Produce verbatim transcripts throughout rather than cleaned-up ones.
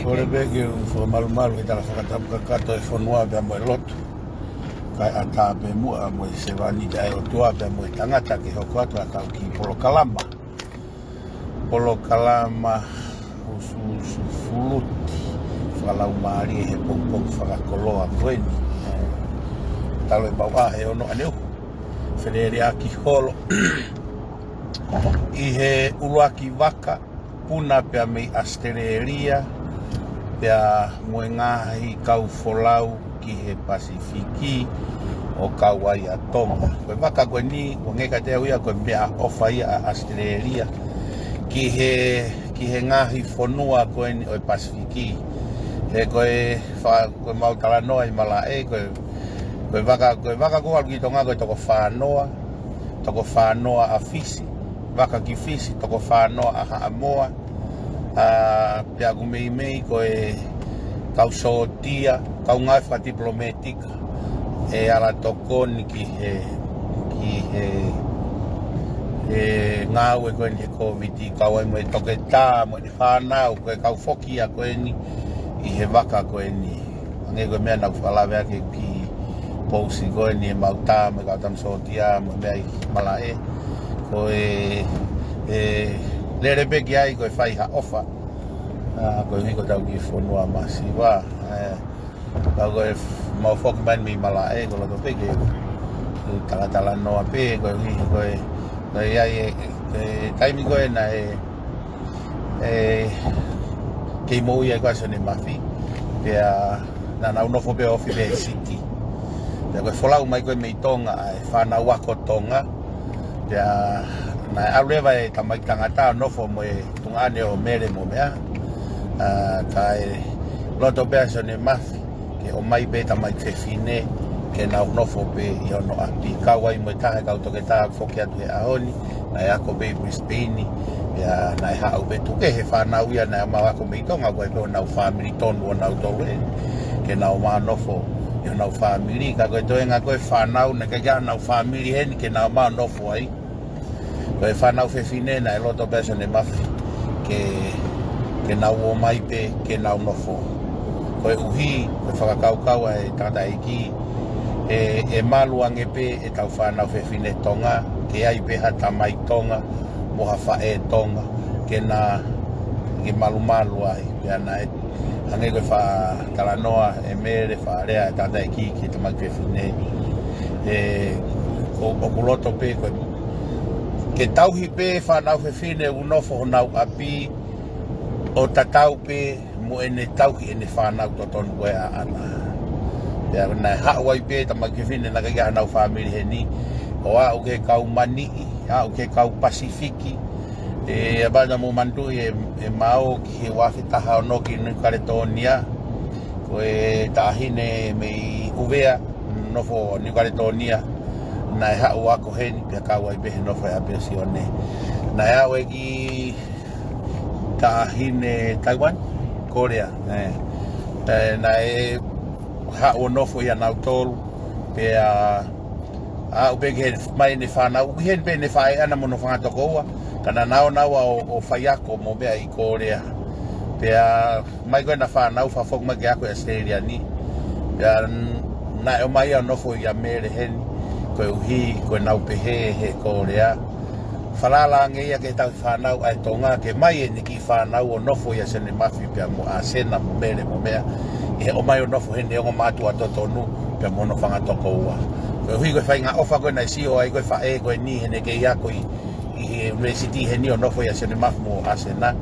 Kole pē ke u fakamalumalu he tala fakatapu kakato e fonua pea mo e lotu. Kae ʻatā pē muʻa mo e sevāniti ʻa e ʻOtua pea mo e tangata ke hoko atu ʻa e kau kiʻi polokalama. Polokalama usuusu fuluti fakalaumālie he pongipongi fakakoloa ko eni. Talu e pau ʻa he ono ʻaneuhu. Feleleʻaki holo ʻi he ʻuluaki vaka puna pea mei ʻAositelēlia, pea mo e ngaahi kau folau ki he Pasifiki ʻo kau ai ʻa Tonga. Ko e vaka ko eni, ʻoku ʻikai ke tau ia ko e meʻaʻofa ia ʻa ʻAositelēlia ki he, ki he ngaahi fonua ko eni ʻo e Pasifiki. He ko e fa-, ko e mau talanoa ʻi malaʻe, ko e, ko e vaka, ko e vaka ko ʻalu ki Tonga ko e toko fā noa, toko fā noa ʻa Fisi, vaka ki Fisi, toko fā noa ʻa Haʻamoa, ʻa, pea ʻoku meimei ko e kau sōtia, kau ngāue fakatipilōmētika, ʻe ala tokoni ki he, ki he, he ngāue ko eni he Kōviti, kau ai mo e toketā, mo e fānau, ko e kau foki ia ko eni ʻi he vaka ko eni. Hangē ko e meʻa naʻa ku fakalaveʻaki ki he pousi ko eni ʻemau tā mo e kau tama sōtia mo e meʻa ʻi malaʻe. Ko e, e lele pē ki ai ko e fai ha ʻofa. ʻA, ko e hiko tau ki fonua masiva. ʻE, ka ko e f-, mau foki mai mei malaʻe, ko e loto pē ke u talatalanoa pē, ko e hi-, ko e, ko e ai e, e, e taimi ko ē naʻe, e, kei moʻui ai ko ē ʻa Sione Mafi, pea naʻa nau nofo pē ofi pē Siti. Pea ko e folau mai ko ē mei Tonga, ʻa e fānau ako Tonga, pea naʻe ʻalu leva e tamaiki tangata ʻo nofo mo e tuongaʻane ʻo Mele mo meʻa, ʻa, kae loto pē ʻa Sione Mafi ke ʻomai pē tamaiki fefine ke nau nofo pē ʻi hono ʻapi, kau ai mo e taha e kau toketā foki atu he ʻaho ni, naʻe ako pē ʻi Brisbane, pea naʻe haʻu pē tuku kehe e fānau ia naʻe mau ako mei Tonga, ko e pē honau fāmili tonu ʻo nau tolu ē, ke nau ō mai ʻo nofo ʻi honau fāmili, ka ko e toenga ko e fānau naʻe ʻikai ke ʻi ai haʻanau fāmili heni ke nau ō mai ʻo nofo ai. Ko e fānau fefine naʻe loto pē ʻa Sione Mafi ke, ke nau ō mai pē, ke nau nofo. Koeʻuhi, ko e fakakaukau ʻa e tangataʻeiki, ʻe, ʻe malu ange pē ʻetau fānau fefine Tonga, ke ʻi ai pē ha tamai Tonga, mo ha faʻē Tonga, ke na, ke malumalu ai, pea naʻe hangē ko e faʻa talanoa ʻe Mele, faʻa lea e tangataʻeiki ki he tamaiki fefine. ʻE, ʻo, ʻoku loto pē ko e, ke tauhi pē fānau fefine ʻoku nofo honau ʻapi, ʻo tatau pē mo ʻene tauhi ʻene fānau totonu ko ē ʻaʻana. Pea naʻe haʻu ai pē tamaiki fefine naʻe ʻikai ke ʻi ai haʻanau fāmili heni, ʻo aʻu ki he kau Maniʻi, aʻu ki he kau Pasifiki, ʻe, ʻa pea naʻa mou manatuʻi ʻe, ʻe mau ki he ua afe taha ono ki Nuʻu Kaletōnia, ko e taʻahine mei ʻUvea, nofo Nuʻu Kaletōnia, naʻe haʻu ako heni, pea kau ai pē he nofo he ʻapi ʻo Sione. Naʻe aʻu e kiʻi taʻahine Taiwan, Kōlea, ē. Ē, naʻe haʻu ʻo nofo ʻia nautolu, pea aʻu pē ke ʻomai ʻene fānau, ʻi heni pē ʻene faʻē ʻana mo hono fanga tokoua, ka naʻa nau ō naua ʻo, ʻo faiako mo meʻa ʻi Kōlea. Pea mai ko ē ʻena fānau, fakafoki mai ke ako ʻi ʻAositelēlia ni. Pea n-, naʻe ō mai ia ʻo nofo ʻia Mele heni, koeʻuhi ko ʻenau pehē ʻe he Kōlea, falala ange ia ki he tauhi fānau ʻa e Tonga, ke ʻomai ʻene kiʻi fānau ʻo nofo ʻia Sione Mafi pea mo ʻAsena mo Mele mo meʻa, ʻi he ʻomai ʻo nofo heni e ongo mātuʻa totonu pea mo hono fanga tokoua. Koeʻuhi ko e faʻahinga ʻofa ko ē naʻe sio ai ko ē faʻē ko eni heʻene kei ako ʻi, ʻi he ʻunivēsiti heni ʻo nofo ʻia Sione Mafi mo ʻAsena,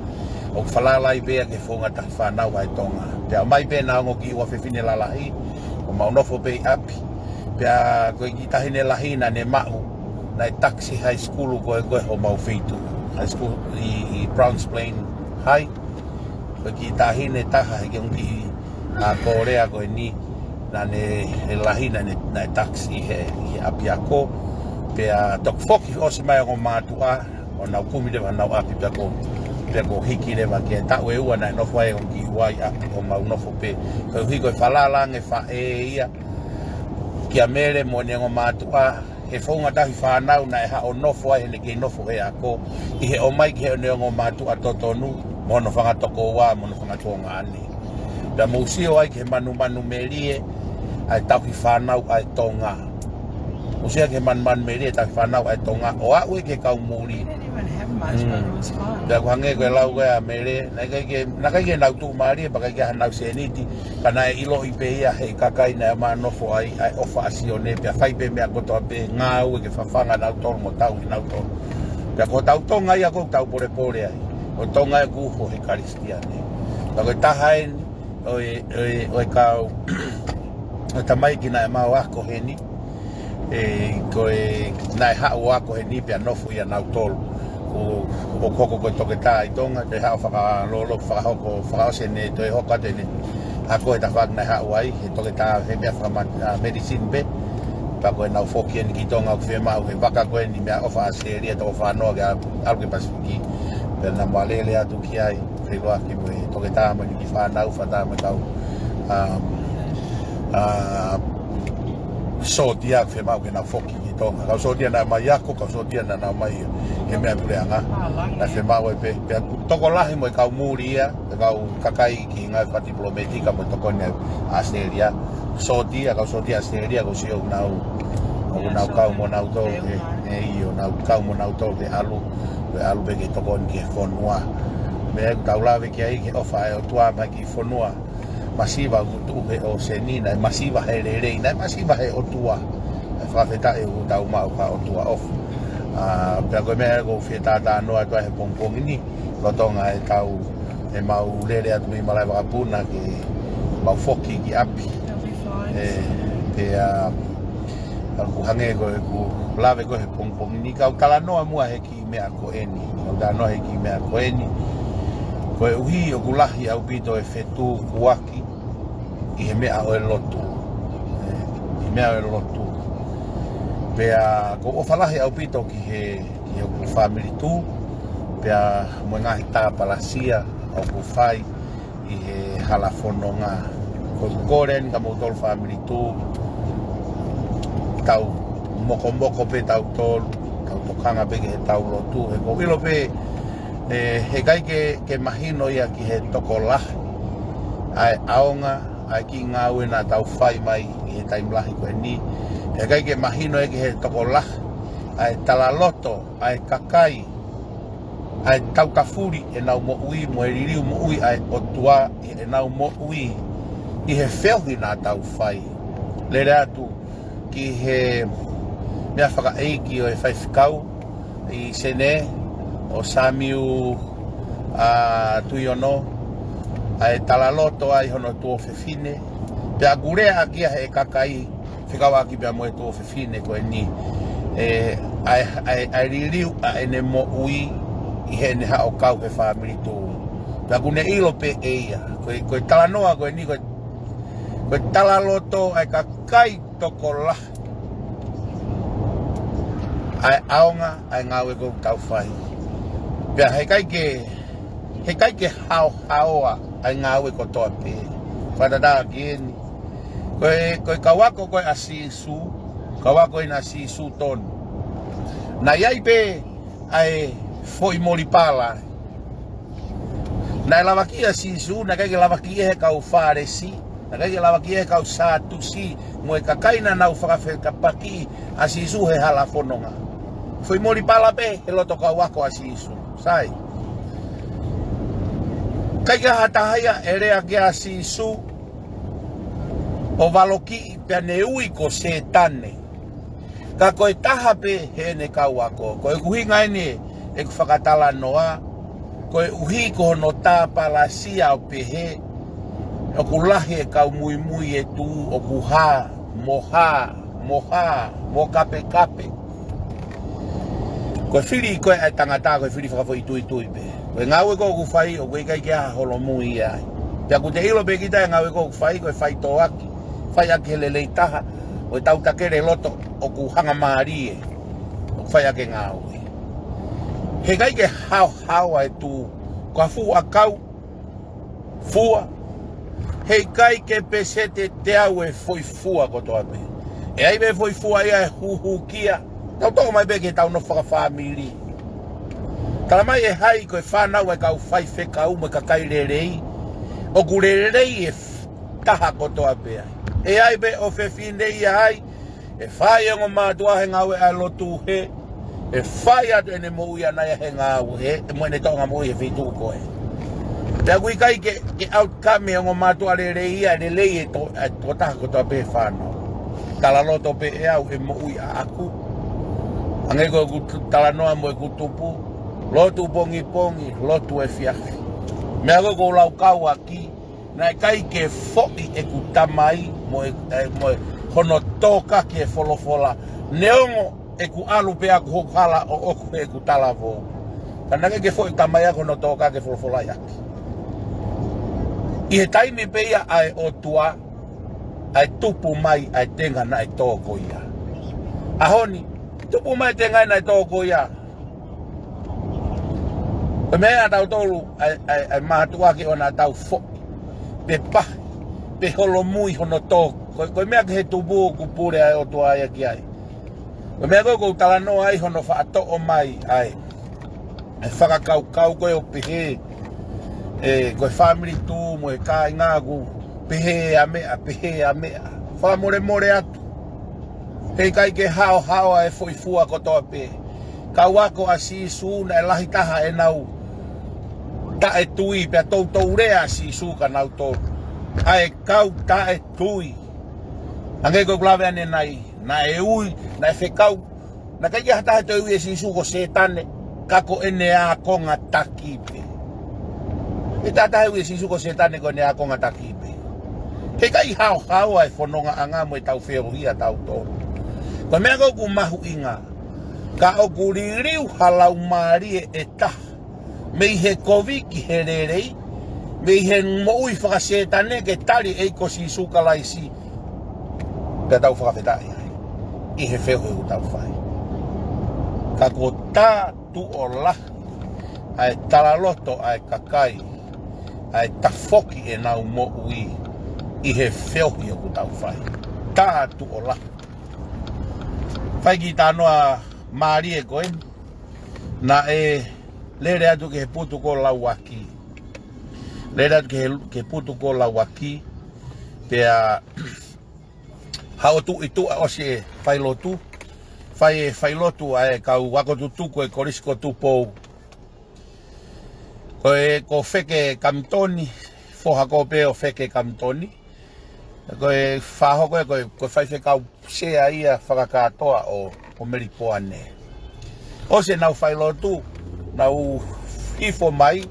ʻoku falala ai pē ia ki he founga tauhi fānau ʻa e Tonga. Pea ʻomai pē ʻena ongo kiʻi ua fefine lalahi, ʻo mau nofo pē ʻi ʻapi. Pea ko e kiʻi taʻahine lahi naʻa ne maʻu, naʻe taxi high school ko ē, ko ē homau feituʻu. High school ʻi, ʻi Browns Plains High. Ko e kiʻi taʻahine taha he kiʻi ongo kiʻi, ʻa, Kōlea ko eni, naʻa ne, he lahi naʻa ne, naʻe taxi he, he ʻapiako. Pea toki foki ʻosi mai ongo mātuʻa, ʻo nau kumi leva honau ʻapi pea kuo, pea kuo hiki leva ki he taʻu ʻe ua naʻe nofo ai e ongo kiʻi ua ʻi ʻapi ʻo mau nofo pē. Koeʻuhi ko e falala ange faʻē ia kia Mele mo ʻene ongo mātuʻa, he founga tauhi fānau naʻe haʻu ʻo nofo ai heʻene kei nofo he ako, ʻi he ʻomai ki heʻene ongo mātuʻa totonu, mo hono fanga tokoua, mo hono fanga tuongaʻane. Pea mou sio ai ki he manumanu melie ʻa e tauhi fānau ʻa e Tonga. Mou sio ki he manumanu melie ʻa e tauhi fānau ʻa e Tonga ʻo aʻu ki he kau muli. They didn't even have much, but it was fun. Pea ʻoku hangē ko e lau ko ē ʻa Mele, naʻe ʻikai ke, naʻe ʻikai ke nau tuʻumālie, pea ʻikai ke ʻi ai haʻanau sēniti, ka naʻe ʻiloʻi pē ia ʻe he kakai naʻe ō ʻo nofo ai ʻa e ʻofa ʻa Sione, pea fai pē meʻa kotoa pē, ngāue ke fafanga nautolu mo tauhi nautolu. Pea ko hotau Tonga ia ʻoku tau polepole ai. Ko e Tonga ʻoku uho he Kalisitiane. Pea ko e taha eni ʻo e, ʻo e, ʻo e kau, ʻo e tamaiki naʻe mau ako heni, ʻe, ko e, naʻe haʻu ʻo ako heni pea nofo ia nautolu. ʻO, ʻo hoko ko e toketā ʻi Tonga, toe haʻu fakalolo, fakahoko, fakaʻosi ʻene toe hoko atu ʻene ako he tafaʻaki naʻe haʻu ai, he toketā he meʻa fakama-, ʻa, medicine pē. Pea ko ʻenau foki eni ki Tonga ʻoku fiemaʻu he vaka ko eni meʻaʻofa ʻAositelēlia, toko fā noa ke ʻalu, ʻalu ki he Pasifiki. Pea naʻa mau lele atu ki ai, feʻiloaki mo e toketā mo ʻene kiʻi fānau, fātā mo e kau, um, uh, sōtia ʻoku fiemaʻu ke nau foki ki Tonga. Kau sōtia naʻa nau ō mai ako, kau sōtia naʻa nau ō mai he meʻa puleʻanga. Naʻe fiemaʻu ai pē, pea ʻoku tokolahi mo e kau muli ia, e kau kakai ki he ngāue fakatipilōmētika mo e tokoni ʻa ʻAositelēlia. Sōtia, kau sōtia ʻAositelēlia, ʻoku ou sio ʻoku nau, ʻoku nau kau mo nautolu, ʻe, ʻe ʻio, nau kau mo nautolu ke ʻalu, ke ʻalu pē ke tokoni ki he fonua. Meʻa ʻoku tau lave ki ai, ki he ʻofa ʻa e ʻOtua mai ki he fonua. Masiva ʻoku tuʻu he ʻōseni, naʻe masiva he lelei, naʻe masiva he ʻOtua. ʻE fakafetaʻi ʻoku tau maʻu ha ʻOtua ʻofa. ʻA, pea ko e meʻa ʻoku ou fie tātānoa atu ai he pongipongi ni, lolotonga ʻetau, ʻemau lele atu mei malaʻe vakapuna ke mau foki ki ʻapi. That'll be fine. ʻE, pea, ʻa, ʻoku hangē ko ʻeku lave ko ē he pongipongi ni, kau talanoa muʻa he kiʻi meʻa ko eni. Kau talanoa he kiʻi meʻa ko eni. Koeʻuhi ʻoku lahi ʻaupito e fetukuaki ʻi he meʻa ʻo e lotu. ʻE, ʻi he meʻa ʻo e lotu. Pea ʻoku ou ʻofa lahi ʻaupito ki he, ki hoku fāmili tuʻu, pea mo e ngaahi tāpalasia ʻoku fai ʻi he hala fononga. Ko e kole eni kia moutolu fāmili tuʻu, tau mokomoko pē tautolu, tau tokanga pē ki heʻetau lotu, he ʻoku ou ʻilo pē, ʻe, heʻikai ke, ke mahino ia ki he tokolahi ʻa e ʻaonga ʻa e kiʻi ngāue naʻa tau fai mai ʻi he taimi lahi ko eni. Heʻikai ke mahino ia ki he tokolahi ʻa e talaloto ʻa e kakai, ʻa e tautafuli ʻenau moʻui mo e liliu moʻui ʻa e ʻOtua ʻi heʻenau moʻui ʻi he feohi naʻa tau fai. Lele atu ki he meʻa fakaʻeiki ʻo e faifekau ʻi Senē, ʻo Samiu, ʻa, Tuʻiono, ʻa e talaloto ai hono tuofefine, pea ʻoku lea ʻaki ia ʻe he kakai, fekauʻaki pea mo e tuofefine ko eni, ʻe, ʻa e, ʻa e, ʻa e liliu ʻa ʻene moʻui ʻi heʻene haʻu ʻo kau he fāmili tuʻu. Pea ʻoku ne ʻilo pē ʻe ia. Ko e, ko e talanoa ko eni, ko e, ko e talaloto ʻa e kakai tokolahi ʻa e ʻaonga ʻa e ngāue ʻoku tau fai. Pea heʻikai ke, heʻikai ke haohaoa ʻa e ngāue kotoa pē. Fakatātā ki heni. Ko e, ko e kau ako ko ē ʻa Sīsū, kau ako eni ʻa Sīsū tonu. Naʻe ʻi ai pē ʻa e foʻi molipala. Naʻe lavaki ʻa Sīsū, naʻe ʻikai ke lavaki ia ʻe he kau Fālesi, naʻe ʻikai ke lavaki ia ʻe he kau Sātusi, mo e kakai naʻa nau fakafekapaki ʻa Sīsū he hala fononga. Foʻi molipala pē he loto kau ako ʻa Sīsū. Sai. ʻIkai ke ʻi ai ha taha ia ʻe lea ki ai ʻa Sīsū ʻo valokiʻi pea ne ui ko Sētane. Ka ko e taha pē heʻene kau ako. Ko e ʻuhinga eni ʻeku fakatalanoa, koeʻuhi ko hono tāpalasia ʻo pehē, ʻoku lahi e kau muimui ʻe tuʻu ʻoku hā, mo hā, mo hā, mo kapekape. Ko e fili ko ē ʻa e tangata, ko e fili fakafoʻituitui pē. Ko e ngāue ko ē ʻoku fai, ʻoku ʻikai ke ʻi ai ha holomui ai. Pea ʻoku te ʻilo pē kita e ngāue ko ē ʻoku fai, ko e faitoʻoaki, fai ʻaki he lelei taha, ʻo e tautakele loto ʻoku hangamālie, ʻoku fai ʻaki e ngāue. Heʻikai ke haohaoa e tuʻu, ko ha fuʻu ʻakau, fua. Heʻikai ke peseti ʻe teau e foʻi fua kotoa pē. ʻE ʻi ai pē foʻi fua ia ʻe huhukia. Tau toʻo mai pē ki heʻetau nofo fakafāmili. Tala mai ʻe hai ko e fānau ʻa e kau faifekau mo e kakai lelei, ʻoku lelei e taha kotoa pē ai. ʻE ʻi ai pē ʻofefine ia ai, ʻe fai ongo mātuʻa he ngāue ʻa e lotu he, ʻe fai atu ʻene moʻui ʻana ia he ngāue he, ʻe mo ʻene toʻonga moʻui he feituʻu ko ē. Pea ʻoku ʻikai ke, ke outcome e ongo mātuʻa lelei ia, lelei e to-, e tokotaha kotoa pē he fānau. Talaloto pē ʻe au ʻe moʻui ʻaʻaku. Hangē ko ʻeku t-, talanoa mo ʻeku tupu, lotu pongipongi, lotu efiafi. Meʻa ko ē ʻoku ou laukau ʻaki, naʻe ʻikai ke foʻi ʻeku tamai mo e, e, mo e hono tō ʻaki e folofola. Neongo ʻeku ʻalu pē ʻaku hoku hala ʻoʻoku he ʻeku talavou. Ka naʻe ʻikai ke foʻi tamai ʻaku hono tō ʻaki e folofola ʻiate au. ʻI he taimi pē ia ʻa e ʻOtua, ʻa e tupu mai ʻa e tenga naʻe tō ko ia. ʻAho ni, tupu mai e tenga naʻe tō ko ia. Ko e meʻa ia ʻa tautolu, ʻa e, ʻa e, ʻa e mātuʻa ke ʻoua naʻa tau foʻi, pe pahi, pe holomui hono tō. Ko, ko e meʻa ki he tupu ʻoku pule ʻa e ʻOtua ia ki ai. Ko e meʻa ko ē ʻoku ou talanoa ai hono faʻa toʻo mai ʻa e, ʻa e fakakaukau ko ē ʻo pehē, ʻe, ko e family tu mo e kāinga ʻoku pehē ʻa meʻa, pehē ʻa meʻa. Fakamolemole atu. He ʻikai ke haohaoa e foʻi fua kotoa pē. Kau ako ʻa Sīsū naʻe lahi taha ʻenau taʻetui pea toutou lea ʻa Sīsū kia nautolu. ʻA e kau taʻetui. Hangē ko ʻeku lave ʻanenai, naʻe ui, naʻe fekau, naʻe ʻikai ke ʻi ai ha taha ʻe toe ui ʻe Sīsū ko Sētane, ka ko ʻene ākonga taki pē. ʻE taha taha ui ʻe Sīsū ko Sētane ko ʻene ākonga taki pē. He ʻikai haohaoa e fonongaʻanga mo ʻetau feohi ʻa tautolu. Ko e meʻa ko ē ʻoku mahuʻinga, ka ʻoku liliu ha laumālie ʻe taha mei he kovi ki he lelei, mei he moʻui fakasētane ke tali ʻe ia ko Sīsū Kalaisi, pea tau fakafetaʻi ai ʻi he feohi ʻoku tau fai. Ka kuo tā tuʻo lahi ʻa e talaloto ʻa e kakai, ʻa e tafoki ʻenau moʻui ʻi he feohi ʻoku tau fai. Tā tuʻo lahi. Fai kiʻi talanoa mālie ko eni. Naʻe lele atu ki he putu ko Lauaki. Lele atu ki he, ki he putu ko Lauaki. Pea haʻu ʻo tuʻu ʻi tuʻa ʻosi e failotu. Fai e failotu ʻa e kau ako tutuku e Kolisi ko Tupou. Ko e, ko Feke Kamitoni, foha ko ē pē ʻo Feke Kamitoni. Ko e faʻahi ko ē, ko e, ko e faifekau sea ia fakakātoa ʻo, ʻo Melipoane. ʻOsi ʻenau failotu, nau hifo mai,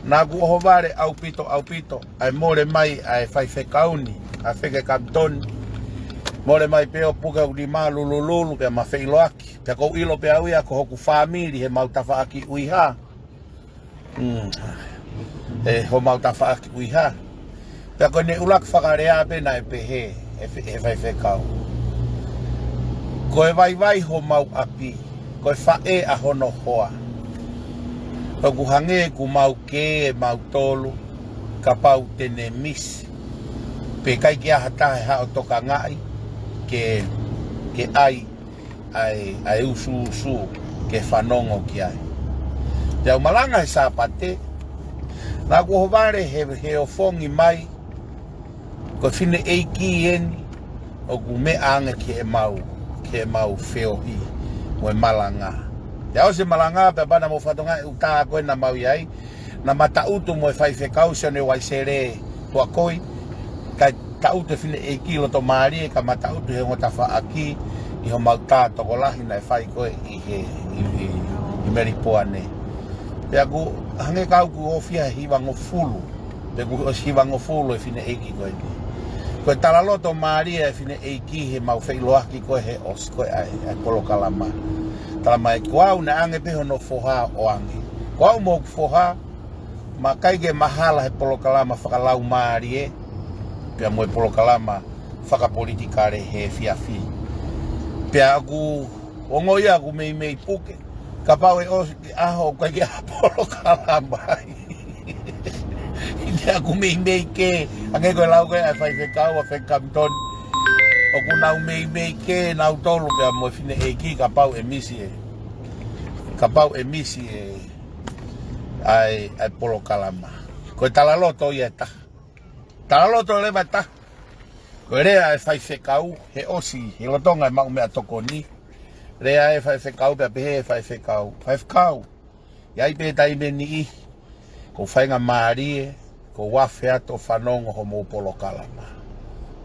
naʻa ku ʻohovale ʻaupito, ʻaupito, ʻa e mole mai, ʻa e faifekau ni, ʻa Feke Kamitoni. Mole mai pē ʻo puke hoku nima lulululu, pea ma feʻiloaki. Pea ʻoku ou ʻilo pē au ia ko hoku fāmili he mau tafaʻaki ʻuiha. Mm. He homau tafaʻaki ʻuiha. Pea ko ʻene ʻuluaki fakalea pē naʻe pehē, ʻe fe-, ʻe faifekau. Ko e vaivai homau ʻapi, ko e faʻē ʻa hono hoa. ʻOku hangē ʻoku mau kē ʻe mautolu, kapau te ne misi. Pea ʻikai ke ʻi ai ha taha ʻe haʻu ʻo tokangaʻi, ke, ke ʻai, ʻa e, ʻa e usuusu ke fanongo ki ai. Pea u malanga he Sāpate, naʻa ku ʻohovale he, he ofongi mai, ko e fineʻeiki eni, ʻoku meʻa ange ki heʻemau, ki heʻemau feohi, mo e malanga. Pea ʻosi e malanga, pea pea naʻa mau fatongia e ʻuta ko ē naʻa mau ʻi ai, naʻa ma taʻutu mo e faifekau Sione Uaisele Tuakoi, kae taʻutu e fineʻeiki loto mālie, ka ma taʻutu he ongo tafaʻaki ʻi homau tā tokolahi naʻe fai ko ē ʻi he, ʻi, ʻi, ʻi Melipoane. Pea ʻoku hangē ka ʻoku ʻosi ʻi ai e hivangofulu, pe kuo ʻosi hivangofulu e fineʻeiki ko eni. Ko e talaloto mālie e fineʻeiki he mau feʻiloaki ko ē he ʻosi ko ē ʻa e, ʻa e polokalama. Talamai ko au naʻe ʻange pē hono foha ʻo ʻange. Ko au mo hoku foha, ma ʻikai ke ma hala he polokalama fakalaumālie, pea mo e polokalama fakapolitikale he efiafi. Pea ʻoku ongo ia ʻoku meimei puke, kapau ʻe ʻosi e ʻaho ʻoku ʻikai ke ʻi ai ha polokalama ai. Pea ʻoku meimei kē, hangē ko e lau ko ē ʻa e faifekau ʻa Feke Kamitoni. ʻOku nau meimei kē nautolu pea mo e fineʻeiki kapau ʻe misi e, kapau ʻe misi e, ʻa e, ʻa e polokalama. Ko e talaloto ia ʻe taha. Talaloto leva ʻe taha. Ko e lea ʻa e faifekau, he ʻosi, he lolotonga e maʻu meʻatokoni. Lea ʻa e faifekau, pea pehē ʻe he faifekau. Faifekau, ʻi ai pē taimi ʻe niʻihi ʻoku ou faingamālie, ʻoku ou afe atu ʻo fanongo hoʻomou polokalama.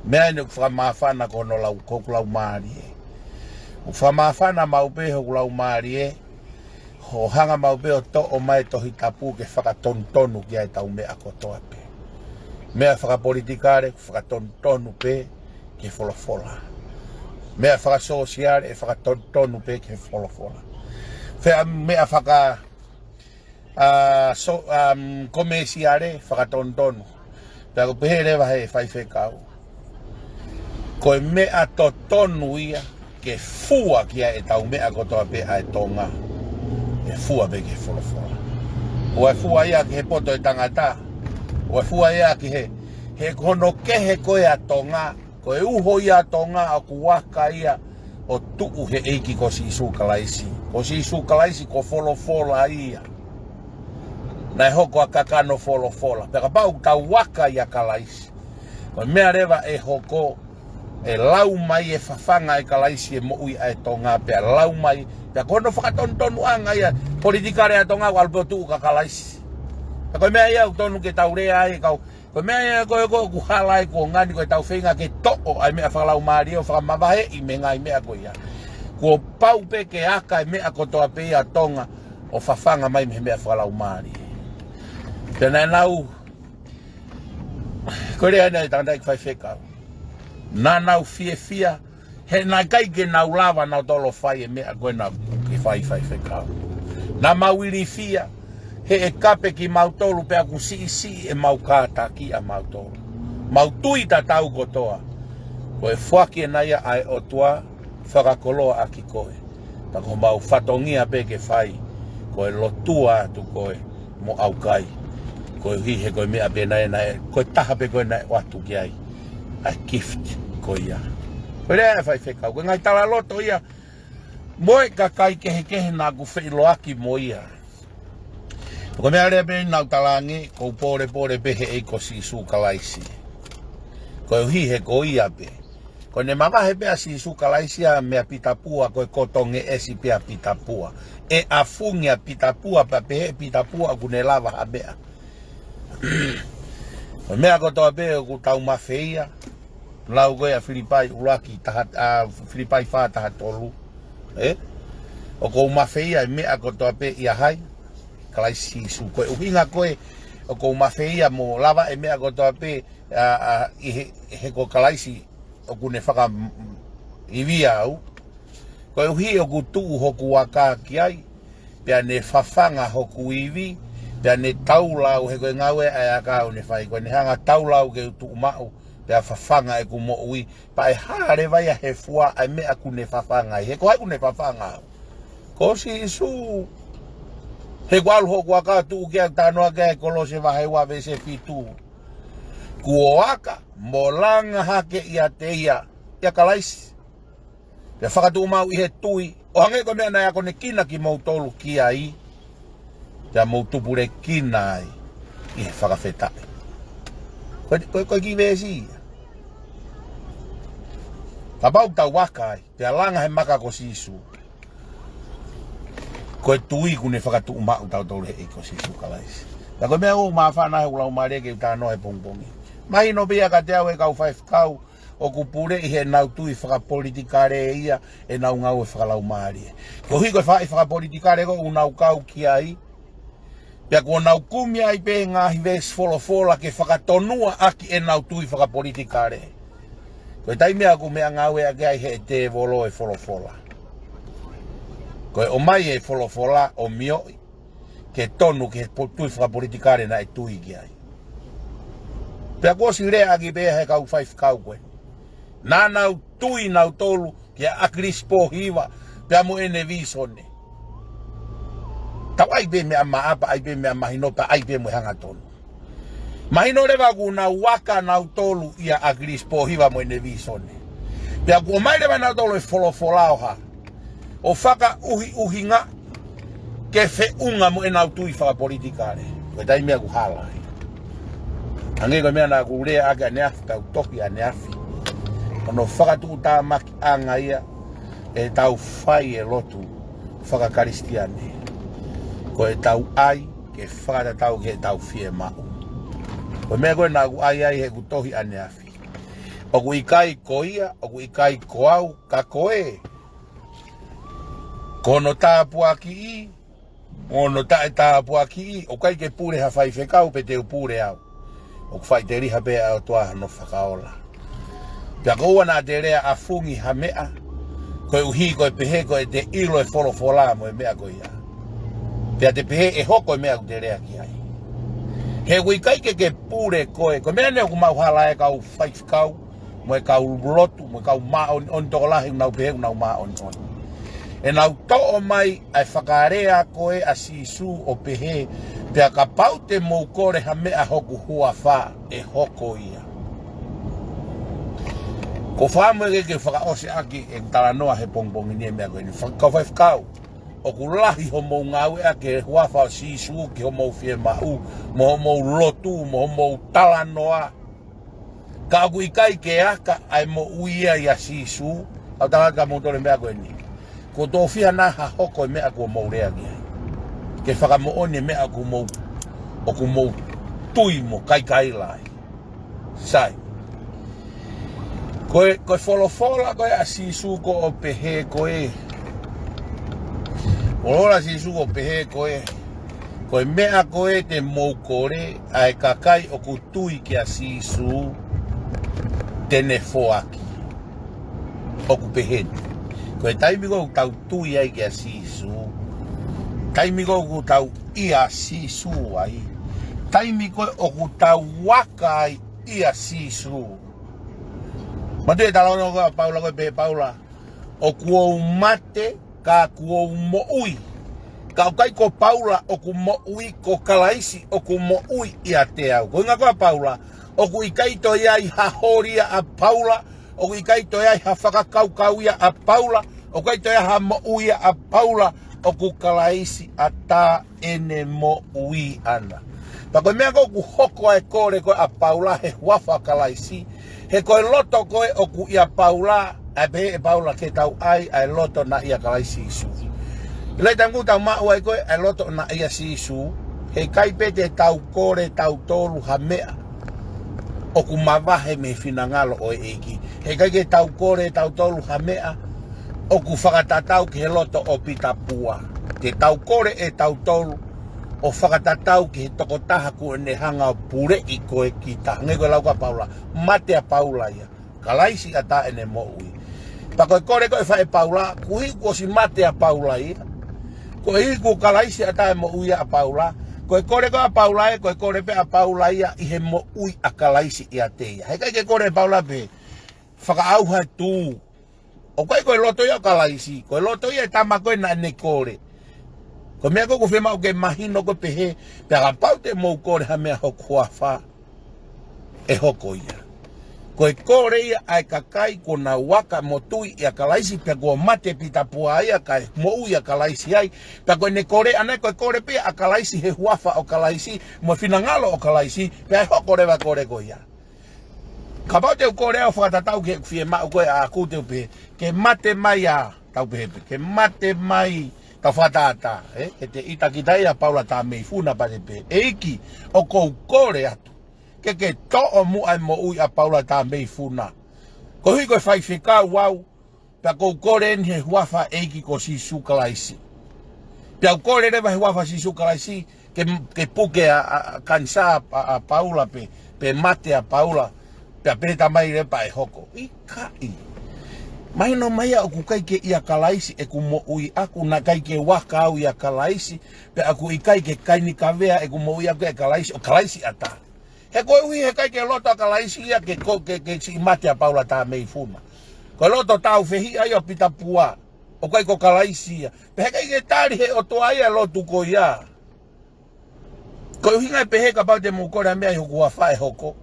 Meʻa eni ʻoku fakamāfana ko hono lau, ko hoku laumālie. ʻOku fakamāfana maʻu pē hoku laumālie, ʻo hanga maʻu pē ʻo toʻo mai e Tohi Tapu ke fakatonutonu ki ai ʻetau meʻa kotoa pē. Meʻa fakapolitikale, fakatonutonu pē ki he folofola. Meʻa fakasōsiale, ʻe fakatonutonu pē ki he folofola. Fea meʻa faka, a, so, um, komēsiale, fakatonutonu. Pea ʻoku pehē leva ʻe he faifekau, ko e meʻa totonu ia ke fua ki ai ʻetau meʻa kotoa pē ʻa e Tonga. ʻE fua pē ki he folofola. ʻOua ʻe fua ia ki he poto ʻo e tangata. ʻOua ʻe fua ia ki he, he ko hono kehe ko ē ʻa Tonga. Ko e uho ia ʻa Tonga ʻoku aka ia ʻo tuʻu he ʻEiki ko Sīsū Kalaisi. Ko Sīsū Kalaisi ko folofola ia. Naʻe hoko ʻa e kakano folofola. Pea kapau ʻoku tau aka ʻia Kalaisi, ko e meʻa leva ʻe hoko, ʻe lau mai e fafanga ʻe Kalaisi e moʻui ʻa e Tonga, pea lau mai, pea ko hono fakatonutonuʻanga ia, politikale ʻa Tonga, ʻoku ʻalu pē ʻo tuʻu kia Kalaisi. Pea ko e meʻa ia ʻoku tonu ke tau lea ai, kau, ko e meʻa ia ko ē ʻoku hala ai, kuo ngani ko ʻetau feinga ke toʻo ʻa e meʻa fakalaumālie ʻo fakamavaheʻi mei he ngaahi meʻa ko ia. Kuo pau pē ke aka e meʻa kotoa pē ia ʻa Tonga ʻo fafanga mai mei he meʻa fakalaumālie. Pea naʻa nau, ko e lea eni ʻa e tangataʻeiki faifekau. Naʻa nau fiefia, he naʻe ʻikai ke nau lava nautolu ʻo fai e meʻa ko ē naʻe fai ʻe he faifekau. Naʻa mau ilifia, he ʻe kape kimautolu pea ʻoku siʻisiʻi ʻemau kātaki ʻamautolu. Mau tui tatau kotoa. Ko e foaki ena ia ʻa e ʻOtua, fakakoloa ʻaki koe. Pea ko homau fatongia pē ke fai, ko e lotua atu koe mo ʻaukai. Koeʻuhi he ko e meʻa pē naʻe, naʻe, ko e taha pē ko ē naʻe ʻoatu ki ai ʻa e gift ko ia. Ko e lea ʻa e faifekau, ko e ngaahi talaloto ia mo e kakai kehekehe naʻa ku feʻiloaki mo ia. Ko e meʻa leva pē naʻa ku talaange, ʻoku ou pōlepole pē he ʻEiki ko Sīsū Kalaisi. Koeʻuhi he ko ia pē. Ko ʻene mavahe pē ʻa Sīsū Kalaisi ʻa e meʻa pitapua, ko e kotongeʻesi pē ʻa pitapua. ʻE ʻafungi ʻa pitapua, pea pehē ʻe pitapua ʻoku ne lava ha meʻa. Ko e meʻa kotoa pē ʻoku tau mafeia, lau ko ē ʻa Filipai ʻuluaki taha, ʻa Filipai fā taha tolu. Ē? ʻOku ou mafeia e meʻa kotoa pē ʻia hai? Kalaisi Sīsū. Ko e ʻuhinga ko ē ʻoku ou mafeia mo lava e meʻa kotoa pē, ʻa, ʻa, ʻi he, he ko Kalaisi ʻoku ne fakaivia au. Koeʻuhi ʻoku tuʻu hoku aka ki ai, pea ne fafanga hoku ivi, pea ne taulau he ko e ngāue ʻa e aka ʻoku ne fai, ko ʻene hanga taulau ke u tuʻu maʻu, pea fafanga ʻeku moʻui, pea ʻe hā leva ia he fua ʻa e meʻa ʻoku ne fafanga ai, he ko hai ʻoku ne fafanga au? Ko Sīsū. He kuo ʻalu hoku aka ʻo tuʻu ki ai, talanoa ki ai ʻa Kolose vahe ua veesi fitu. Kuo aka, mo langa hake ʻiate ia, ʻia Kalaisi. Pea fakatuʻumaʻu ʻi he tui, ʻo hangē ko e meʻa naʻe akonekina kimoutolu ki ai, pea mou tupulekina ai ʻi he fakafetaʻi. Ko e, ko e, ko e kiʻi veesi ia. Kapau ʻoku tau aka ai, pea langa he maka ko Sīsū. Ko e tui ʻoku ne fakatuʻumaʻu tautolu he ʻEiki ko Sīsū Kalaisi. Pea ko e meʻa ʻoku māfana he ʻoku lau mālie ke u talanoa he pongipongi. Mahino pē ia kiate au ʻe kau faifekau, ʻoku puleʻi heʻenau tui fakapolitikale ia ʻenau ngāue fakalaumālie. Koeʻuhi ko e faʻahi fakapolitikale ko ē ʻoku nau kau ki ai, pea kuo nau kumi ai pē ngaahi veesi folofola ke fakatonua ʻaki ʻenau tui fakapolitikale. Ko e taimi ia ʻoku meʻangāueʻaki ai he tēvolo e folofola. Ko e ʻomai e folofola ʻo mioʻi ke tonu ki he po-, tui fakapolitikale naʻe tui ki ai. Pea kuo ʻosi leaʻaki pē he kau faifekau ko ē. Naʻa nau tui nautolu kia ʻAkilisi Pōhiva, pea mo ʻene vīsone. Tau ʻai pē meʻa maʻa, pea ʻai pē meʻa mahino, pea ʻai pē mo e hangatonu. Mahino leva ʻoku nau aka nautolu ʻia ʻAkilisi Pōhiva mo ʻene vīsone. Pea kuo ʻomai leva nautolu e folofola ʻo hā? ʻO fakaʻuhiʻuhinga ke feʻunga mo ʻenau tui fakapolitikale. Ko e taimi ia ʻoku hala ai. Hangē ko e meʻa naʻa ku lea ʻaki ʻaneafi, ʻetau tohi ʻaneafi. Ko hono fakatuʻutāmakiʻanga ia ʻetau fai e lotu fakakalisitiane. Ko ʻetau ʻai ke fakatatau ki heʻetau fiemaʻu. Ko e meʻa ko ē naʻa ku ʻai ai heʻeku tohi ʻaneafi. ʻOku ʻikai ko ia, ʻoku ʻikai ko au, ka ko ē. Ko hono tāpuakiʻi, mo hono taʻetāpuakiʻi, ʻoku ʻikai ke pule ha faifekau pe te u pule au. ʻOku faʻiteliha pē ʻa e ʻOtua hono fakaola. Pea ko ʻeku ʻai naʻa te lea ʻafungi ha meʻa, koeʻuhi ko e pehē ko ʻete ʻilo e folofola mo e meʻa ko ia. Pea te pehē ʻe hoko e meʻa ʻoku te lea ki ai. He ʻoku ʻikai ke ke pule koe, ko e meʻa naʻe ʻoku mau hala e kau faifekau, mo e kau lotu, mo e kau māʻoniʻoni tokolahi, ʻoku nau pehē ʻoku nau māʻoniʻoni. ʻE nau toʻo mai ʻa e fakalea ko ē ʻa Sīsū ʻo pehē, pea kapau te mou kole ha meʻa hoku huafa, ʻe hoko ia. Ko e fakamoʻoni ke ke fakaʻosi ʻaki ʻeku talanoa he pongipongi ni e meʻa ko eni. Fa-, kau faifekau, ʻoku lahi hoʻomou ngāueʻaki e huafa ʻo Sīsū ki hoʻomou fiemaʻu, mo hoʻomou lotu, mo hoʻomou talanoa. Ka ʻoku ʻikai ke aka ʻa e moʻui ia ʻia Sīsū, ʻoku ou tala atu kia moutolu e meʻa ko eni. Kuo tofiha nai ha hoko e meʻa kuo mou lea ki ai. Ke fakamoʻoni e meʻa ʻoku mou, ʻoku mou tui mo kaikaila ai. Sai. Ko e, ko e folofola ko ē ʻa Sīsū ko ē ʻo pehē ko ē. Folofola ʻa Sīsū ko ē ʻo pehē ko ē. Ko e meʻa ko ē te mou kole ʻa e kakai ʻoku tui kia Sīsū te ne foaki. ʻOku pehē ni. Ko e taimi ko ē ʻoku tau tui ai kia Sīsū. Taimi ko ē ʻoku tau ʻia Sīsū ai. Taimi ko ē ʻoku tau aka ai ʻia Sīsū. Mate e talanoa ko ē ʻa Paula ko ē pehē Paula. ʻOku ou mate, ka kuo u moʻui. Ka ʻoku ʻikai ko Paula ʻoku moʻui, ko Kalaisi ʻoku moʻui ʻiate au. Ko e ʻuhinga ko ē ʻa Paula, ʻoku ʻikai toe ʻi ai ha holi ia ʻa Paula, ʻoku ʻikai toe ʻi ai ha fakakaukau ia ʻa Paula, ʻoku ʻikai toe ʻi ai ha moʻui ia ʻa Paula, ʻoku Kalaisi ʻatā ʻene moʻui ʻana. Pea ko e meʻa ko ē ʻoku hoko ai e kole ko ē ʻa Paula he huafa ʻo Kalaisi. He ko e loto ko ē ʻoku ʻia Paula, ʻa e pehē ʻe Paula ke tau ʻai ʻa e loto naʻe ʻia Kalaisi Sīsū. Lele tangu tau maʻu ai ko ē ʻa e loto naʻe ʻia Sīsū. He ʻikai pē te tau kole tautolu ha meʻa ʻoku mavahe mei he finangalo ʻo e ʻEiki. He ʻikai ke tau kole tautolu ha meʻa ʻoku fakatatau ki he loto ʻo Pita Pua. Te tau kole ʻe tautolu ʻo fakatatau ki he tokotaha kuo ne hanga ʻo puleʻi ko ē kita. Hangē ko e lau ko ē ʻa Paula, mate ʻa Paula ia. Kalaisi ʻatā ʻene moʻui. Pea ko e kole ko ē ʻe fai ʻe Paula, koeʻuhi kuo ʻosi mate ʻa Paula ia. Koeʻuhi kuo Kalaisi ʻatā e moʻui ʻa Paula. Ko e kole ko ē ʻa Paula ē, ko e kole pē ʻa Paula ia ʻi he moʻui ʻa Kalaisi ʻiate ia. He ʻikai ke kole ʻe Paula pē fakaʻauha e tū. ʻOku ʻikai ko e loto ia ʻo Kalaisi, ko e loto ia e tama ko ē naʻa ne kole. Ko e meʻa ko ē ʻoku fiemaʻu ke mahino ko ē pehē, pea kapau te mou kole ha meʻa hoku huafa, ʻe hoko ia. Ko e kole ia ʻa e kakai kuo nau aka mo tui ʻia Kalaisi, pea kuo mate Pita Pua ia kae moʻui ʻa Kalaisi ai, pea ko ʻene kole ʻana ko e kole pē ʻa Kalaisi he huafa ʻo Kalaisi, mo e finangalo ʻo Kalaisi, pea ʻe hoko leva e kole ko ia. Kapau te u kole au ʻo fakatatau ki heʻeku fiemaʻu ko ē ʻaʻaku te u pehē, ke mate mai ʻa, tau pehē pē, ke mate mai, tau fakatātā, ē? He te ʻita kita ia ʻa Paula Tameifuna pea te pehē, ʻEiki, ʻoku ou kole atu. Ke ke toʻo muʻa e moʻui ʻa Paula Tameifuna. Koeʻuhi ko e faifekau au, pea ʻoku ou kole eni he huafa ʻo e ʻEiki ko Sīsū Kalaisi. Pea u kole leva he huafa ʻo Sīsū Kalaisi, ke, ke puke ʻa, ʻa, ʻa kanisā ʻa, ʻa Paula pe, pe mate ʻa Paula, pea pehē tamai leva pea ʻe hoko. ʻIkai. Mahino mai ʻa ʻoku ʻikai ke ʻia Kalaisi ʻeku moʻui ʻaʻaku, naʻe ʻikai ke u aka au ʻia Kalaisi, pea ʻoku ʻikai ke kaini kavea ʻeku moʻui ʻaʻaku ʻia Kalaisi, ʻo Kalaisi ʻatā. He koeʻuhi he ʻikai ke loto ʻa Kalaisi ia ke ko, ke, ke siʻi mate ʻa Paula Tameifuna. Ko e loto tāufehiʻa ia ʻo Pita Pua. ʻOku ʻikai ko Kalaisi ia. Pea he ʻikai ke tali he ʻOtua ia e lotu ko ia. Ko e ʻuhinga ʻe pehē kapau te mou kole ha meʻa ʻi hoku huafa ʻe hoko.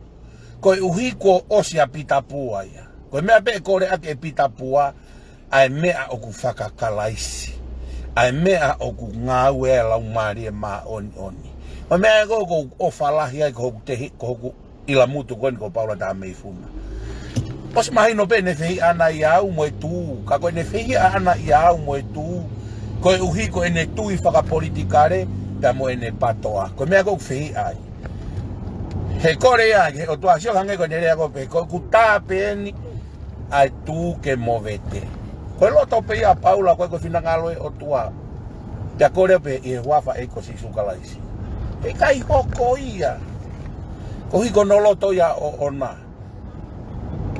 Koeʻuhi kuo ʻosi ʻa Pita Pua ia. Ko e meʻa pē ʻe kole ʻaki ʻe Pita Pua, ʻa e meʻa ʻoku faka-Kalaisi. ʻA e meʻa ʻoku ngāue ai e Laumālie Māʻoniʻoni. Ko e meʻa ē ʻoku ou ʻofa lahi ai ko hoku tehi, ko hoku ʻIlamutu ko eni ko Paula Tameifuna. ʻOsi mahino pē ʻene fehiʻa ʻana ʻia au mo e tuʻu, ka ko ʻene fehiʻa ʻana ʻia au mo e tuʻu, koeʻuhi ko ʻene tui fakapolitikale, pea mo ʻene patoa. Ko e meʻa ko ē ʻoku fehiʻa ai. He kole ia, he ʻOtua sio hangē ko ʻene lea ko ē pē, ko ʻeku tā pē eni, ʻa e tuʻu ke movete. Ko e loto pē ia ʻa Paula, ko e ko e finangalo ʻo e ʻOtua. Pea kole pē ʻi he huafa ʻo e ʻEiki ko Sīsū Kalaisi. Heʻikai hoko ia. Koeʻuhi ko hono loto ia ʻoʻona.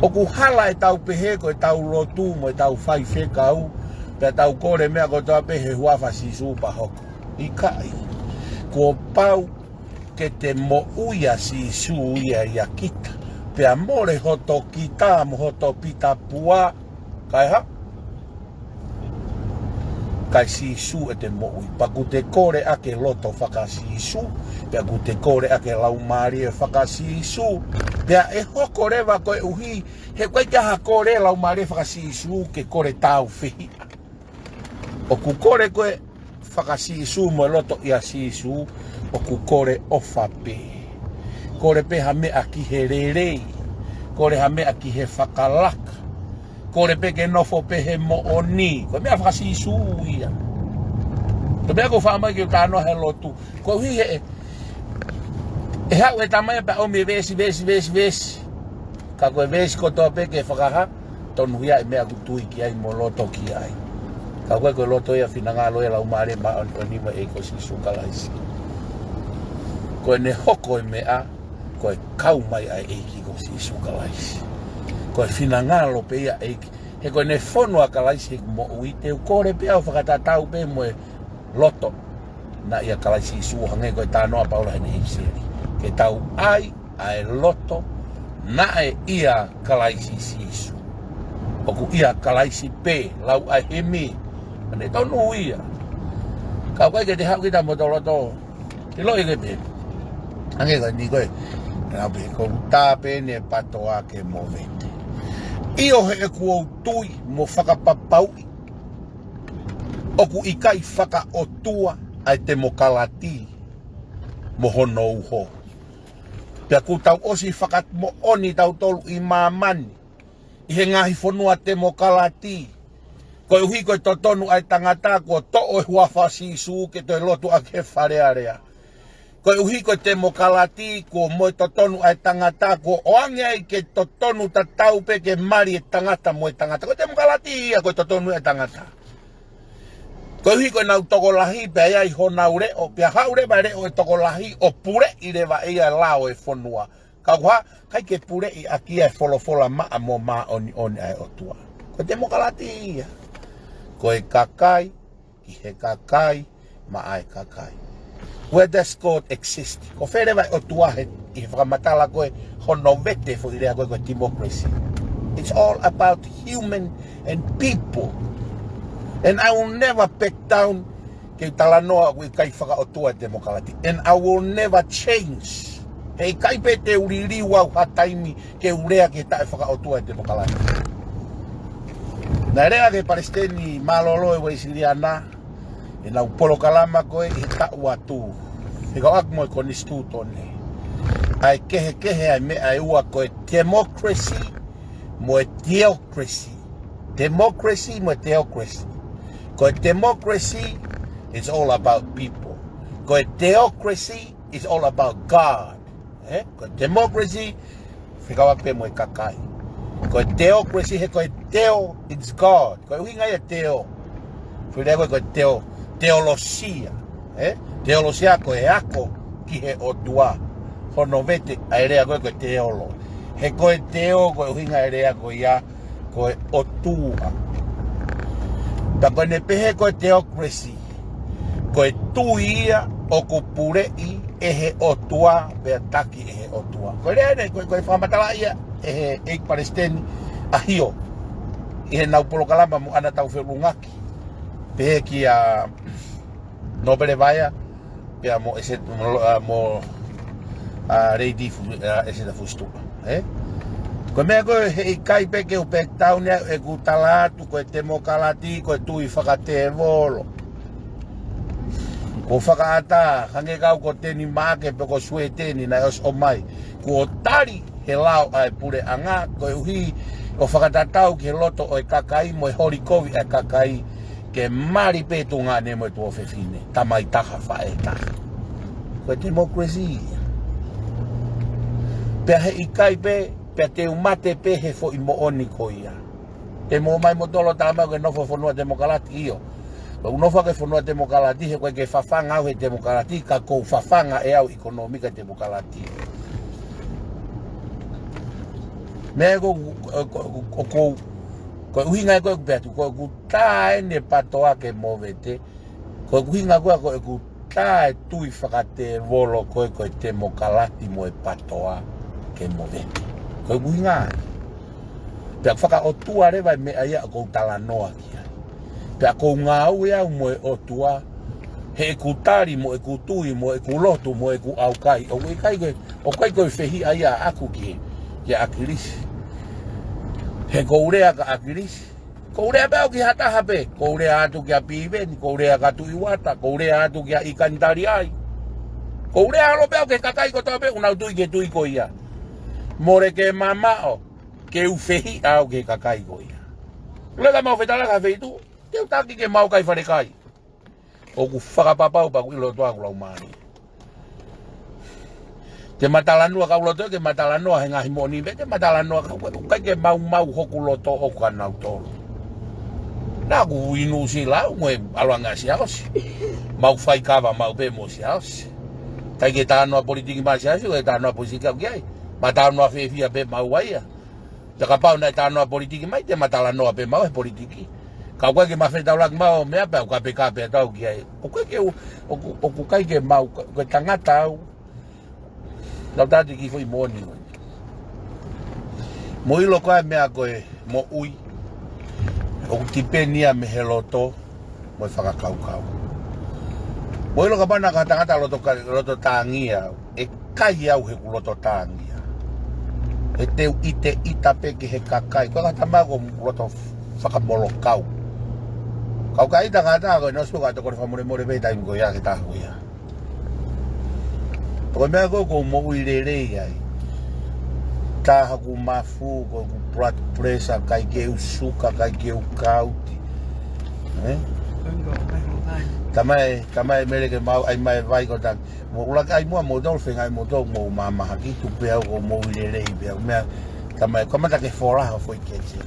ʻOku hala ʻetau pehē ko ʻetau lotu mo ʻetau faifekau, pea tau kole meʻa kotoa pē he huafa ʻo Sīsū pea hoko. ʻIkai. Kuo pau ke te moʻui ʻa Sīsū ia ʻia kita. Pea mole hoto kita mo hoto pitapua. Kae hā? Kae Sīsū ʻete moʻui. Pea ʻoku te kole ʻaki e loto faka-Sīsū. Pea ʻoku te kole ʻaki e laumālie faka-Sīsū. Pea ʻe hoko leva koeʻuhi, he ʻoku ʻikai ke ʻi ai ha kole laumālie faka-Sīsū ke kole tāufehiʻa. ʻOku kole ko ē faka-Sīsū mo e loto ʻia Sīsū, ʻoku kole ʻofa pē. Kole pē ha meʻa ki he lelei. Kole ha meʻa ki he fakalaka. Kole pē ke nofo pē he moʻoni. Ko e meʻa faka-Sīsū ia. Ko e meʻa ʻoku ou faʻa ʻomai ke u talanoa he lotu. Koeʻuhi he, ʻe haʻu e tamai pea ʻomi e veesi, veesi, veesi, veesi. Ka ko e veesi kotoa pē ke fakahā, tonuhia e meʻa ʻoku tui ki ai mo loto ki ai. Ka ko e ko e loto ia, finangalo ia, laumālie māʻoniʻoni mo e ʻEiki ko Sīsū Kalaisi. Ko ʻene hoko e meʻa, ko e kau mai ʻa e ʻEiki ko Sīsū Kalaisi. Ko e finangalo pē ia ʻEiki. He ko ʻene fonu ʻa Kalaisi he moʻui, te u kole pē au fakatatau pē mo e loto naʻe ʻia Kalaisi Sīsū, hangē ko e talanoa ʻa Paula heʻene ʻipiseli. Ke tau ʻai ʻa e loto naʻe ʻia Kalaisi Sīsū. ʻOku ʻia Kalaisi pē, lau ʻa e himi. ʻAne tonu ia. Ka ʻoku ʻikai ke te haʻu kita mo hoto loto. Ke loi ke pē. Hangē ko eni ko ē. Ka pē ko ʻeku tā pē eni, patoa ke movete. ʻIo, he ʻoku ou tui mo fakapapauʻi ʻoku ʻikai fakaʻotua ʻa e temokalati mo hono uho. Pea kuo tau ʻosi fakamoʻoni tautolu ʻi māmani, ʻi he ngaahi fonua temokalati, koeʻuhi ko e totonu ʻa e tangata kuo toʻo e huafa ʻo Sīsū ke toe lotu ʻaki he Fale Alea. Koeʻuhi ko e temokalati, kuo mo e totonu ʻa e tangata, kuo ʻoange ai ke totonu tatau pē ke mali e tangata mo e tangata. Ko e temokalati ia, ko e totonu ʻa e tangata. Koeʻuhi ko ʻenau tokolahi, pea ʻi ai honau leʻo, pea haʻu leva e leʻo ʻo e tokolahi ʻo puleʻi leva ʻe ia e lao ʻo e fonua. Ka ʻoku ʻikai ke puleʻi ʻaki ia e folofola maʻa mo māʻoniʻoni ʻa e ʻOtua. Ko e temokalati ia. Ko e kakai ki he kakai, maʻa e kakai. Where does God exist? Ko fē leva e ʻOtua he, ʻi he fakamatala ko ē hono vete foʻi lea ko ē ko e democracy? It's all about human and people. And I will never back down ke u talanoa ʻoku ʻikai fakaʻotua e temokalati. And I will never change. Heʻikai pē te u liliu au ha taimi ke u lea ke taʻe fakaʻotua e temokalati. Naʻe lea ki he palesiteni mālōlō ʻo e Uēsiliana, ʻenau polokalama ko ē ʻi he taʻu atu, fekauʻaki mo e konisitūtone, ʻa e kehekehe ʻa e meʻa ʻe ua, ko e democracy mo e theocracy. Democracy mo e theocracy. Ko e democracy, it's all about people. Ko e theocracy, it's all about God. Eh? Ko e democracy, fekauʻaki pē mo e kakai. Ko e theocracy, he ko e theo, it's God. Ko e ʻuhinga ia e theo. Foʻi lea ko ē ko e theo, teolosia. Eh? Teolosia ko e ako ki he ʻOtua. Hono vete ʻa e lea ko ē ko e teolo. He ko e theo, ko e ʻuhinga e lea ko ia, ko e ʻOtua. Pea ko ʻene pehē ko e theocracy, ko e tui ia ʻoku puleʻi ʻe he ʻOtua, pea taki ʻe he ʻOtua. Ko e lea eni, ko e, ko e fakamatala ia ʻe he ʻEiki Palesiteni ʻAhio, ʻi heʻenau polokalama mo ʻAna Taufeʻulungaki, pehē kia Nōpele Vaea, pea mo ʻEse-, mo, ʻa, mo, ʻa, Lady Fu-, ʻa, ʻEseta Fusituʻa, eh? Ko e meʻa ko ē heʻikai pē ke u back down ia ʻeku tala atu, ko e temokalati, ko e tui fakatēvolo. Kuo fakaʻatā, hangē kau ko Teni Maʻake pe ko Sueteni naʻe ʻosi ʻomai. Kuo tali he lao ʻa e puleʻanga, koeʻuhi ʻo fakatatau ki he loto ʻo e kakai mo e holi kovi ʻa e kakai, ke mali pē tuongaʻane mo e tuofefine, tamai taha faʻē taha. Ko e democracy ia. Pea heʻikai pē, pea te u mate pē he foʻi moʻoni ko ia. Te mou ō mai mo tolo tala mai ʻoku ke nofo he fonua temokalati, ʻio. Ka ʻoku ou nofo ʻi he fonua temokalati he ʻoku ʻikai ke fafanga au he temokalati, ka ʻoku ou fafanga ʻe au ʻikonōmika temokalati. Meʻa ko, ko, ko, ko, ko e ʻuhinga ko ē ʻoku pehē atu, ko ʻeku tā eni e PATOA ke movete, ko ʻeku ʻuhinga ko ē ko ʻeku tā e tui fakatēvolo ko ē ko e temokalati mo e PATOA ke movete. Ko ʻeku ʻuhinga. Pea fakaʻotua leva e meʻa ia ʻoku ou talanoa ki ai. Pea ʻoku ou ngāue au mo e ʻOtua, he ʻeku tali mo ʻeku tui mo ʻeku lotu mo ʻeku ʻaukai. ʻOku ʻikai ko e, ʻoku ʻikai ko e fehiʻa ia ʻaʻaku ki, kia ʻAkilisi. He ʻoku ou lea kia ʻAkilisi. ʻOku ou lea pē au ki ha taha pē. ʻOku ou lea atu kia Piveni, ʻoku ou lea kia Tuʻi Uata, ʻoku ou lea atu kia ʻIkani Taliai. ʻOku ou lea holo pē au ki he kakai kotoa pē ʻoku nau tui ki he tui ko ia. Mole ke mamaʻo, ke u fehiʻa au ki he kakai ko ia. Leka mau fetala ka feitu, te u taki ke mau kai falekai. ʻOku fakapapau pē ʻoku ʻilo ʻOtua ʻoku laumālie. Te ma talanoa kau loto, ke ma talanoa he ngaahi moʻoni pē, te ma talanoa kau, ʻoku ʻikai ke maumau hoku loto ʻoku kinautolu. Naʻa ku ʻi Nuʻusila au, mo e ʻalu ange ʻa Siaosi. Mau fai kava mau pē mo Siaosi. ʻIkai ke talanoa politiki mai Siaosi, ʻikai ke talanoa politiki au ki ai. Ma talanoa fiefia pē mau ai ia. Pea kapau naʻe talanoa politiki mai, te ma talanoa pē mau he politiki. Ka ʻoku ʻikai ke ma fetaulaki mau meʻa pē, ʻoku kapekape atu au ki ai. ʻOku ʻikai ke u, ʻoku, ʻoku ʻikai ke mau, ko e tangata au. Lau tati ki foʻi moʻoni. Mo ʻilo ko e meʻa ko e moʻui. ʻOku tipeni ia mei he loto. Mo e fakakaukau. Mo ʻilo kapau naʻa ko ha tangata loto ka-, loto tāngia, ʻe kai au he ʻoku loto tāngia. ʻE te u ʻiteʻita pē ki he kakai, ko e ka tama ko loto fakamolokau. Kau kai tangata ko e nosu ka tokoni fakamolemole pē taimi ko ia ke tahu ia. Ko e meʻa ko ē ʻoku ou moʻui lelei ai. Tā haku mafu, ko ʻeku blood pressure, ʻikai ke u suka, ʻikai ke u kauti. Eh? Tamai, tamai mele ke mau, ʻai mai vai ko tan. Mo ula ke ʻai mua mo tau, fenga ʻai mo tau, mo mama haki tu pē au ʻoku ou moʻui lelei pē au. Meʻa, tamai, kamata ke fola ha foʻi kete.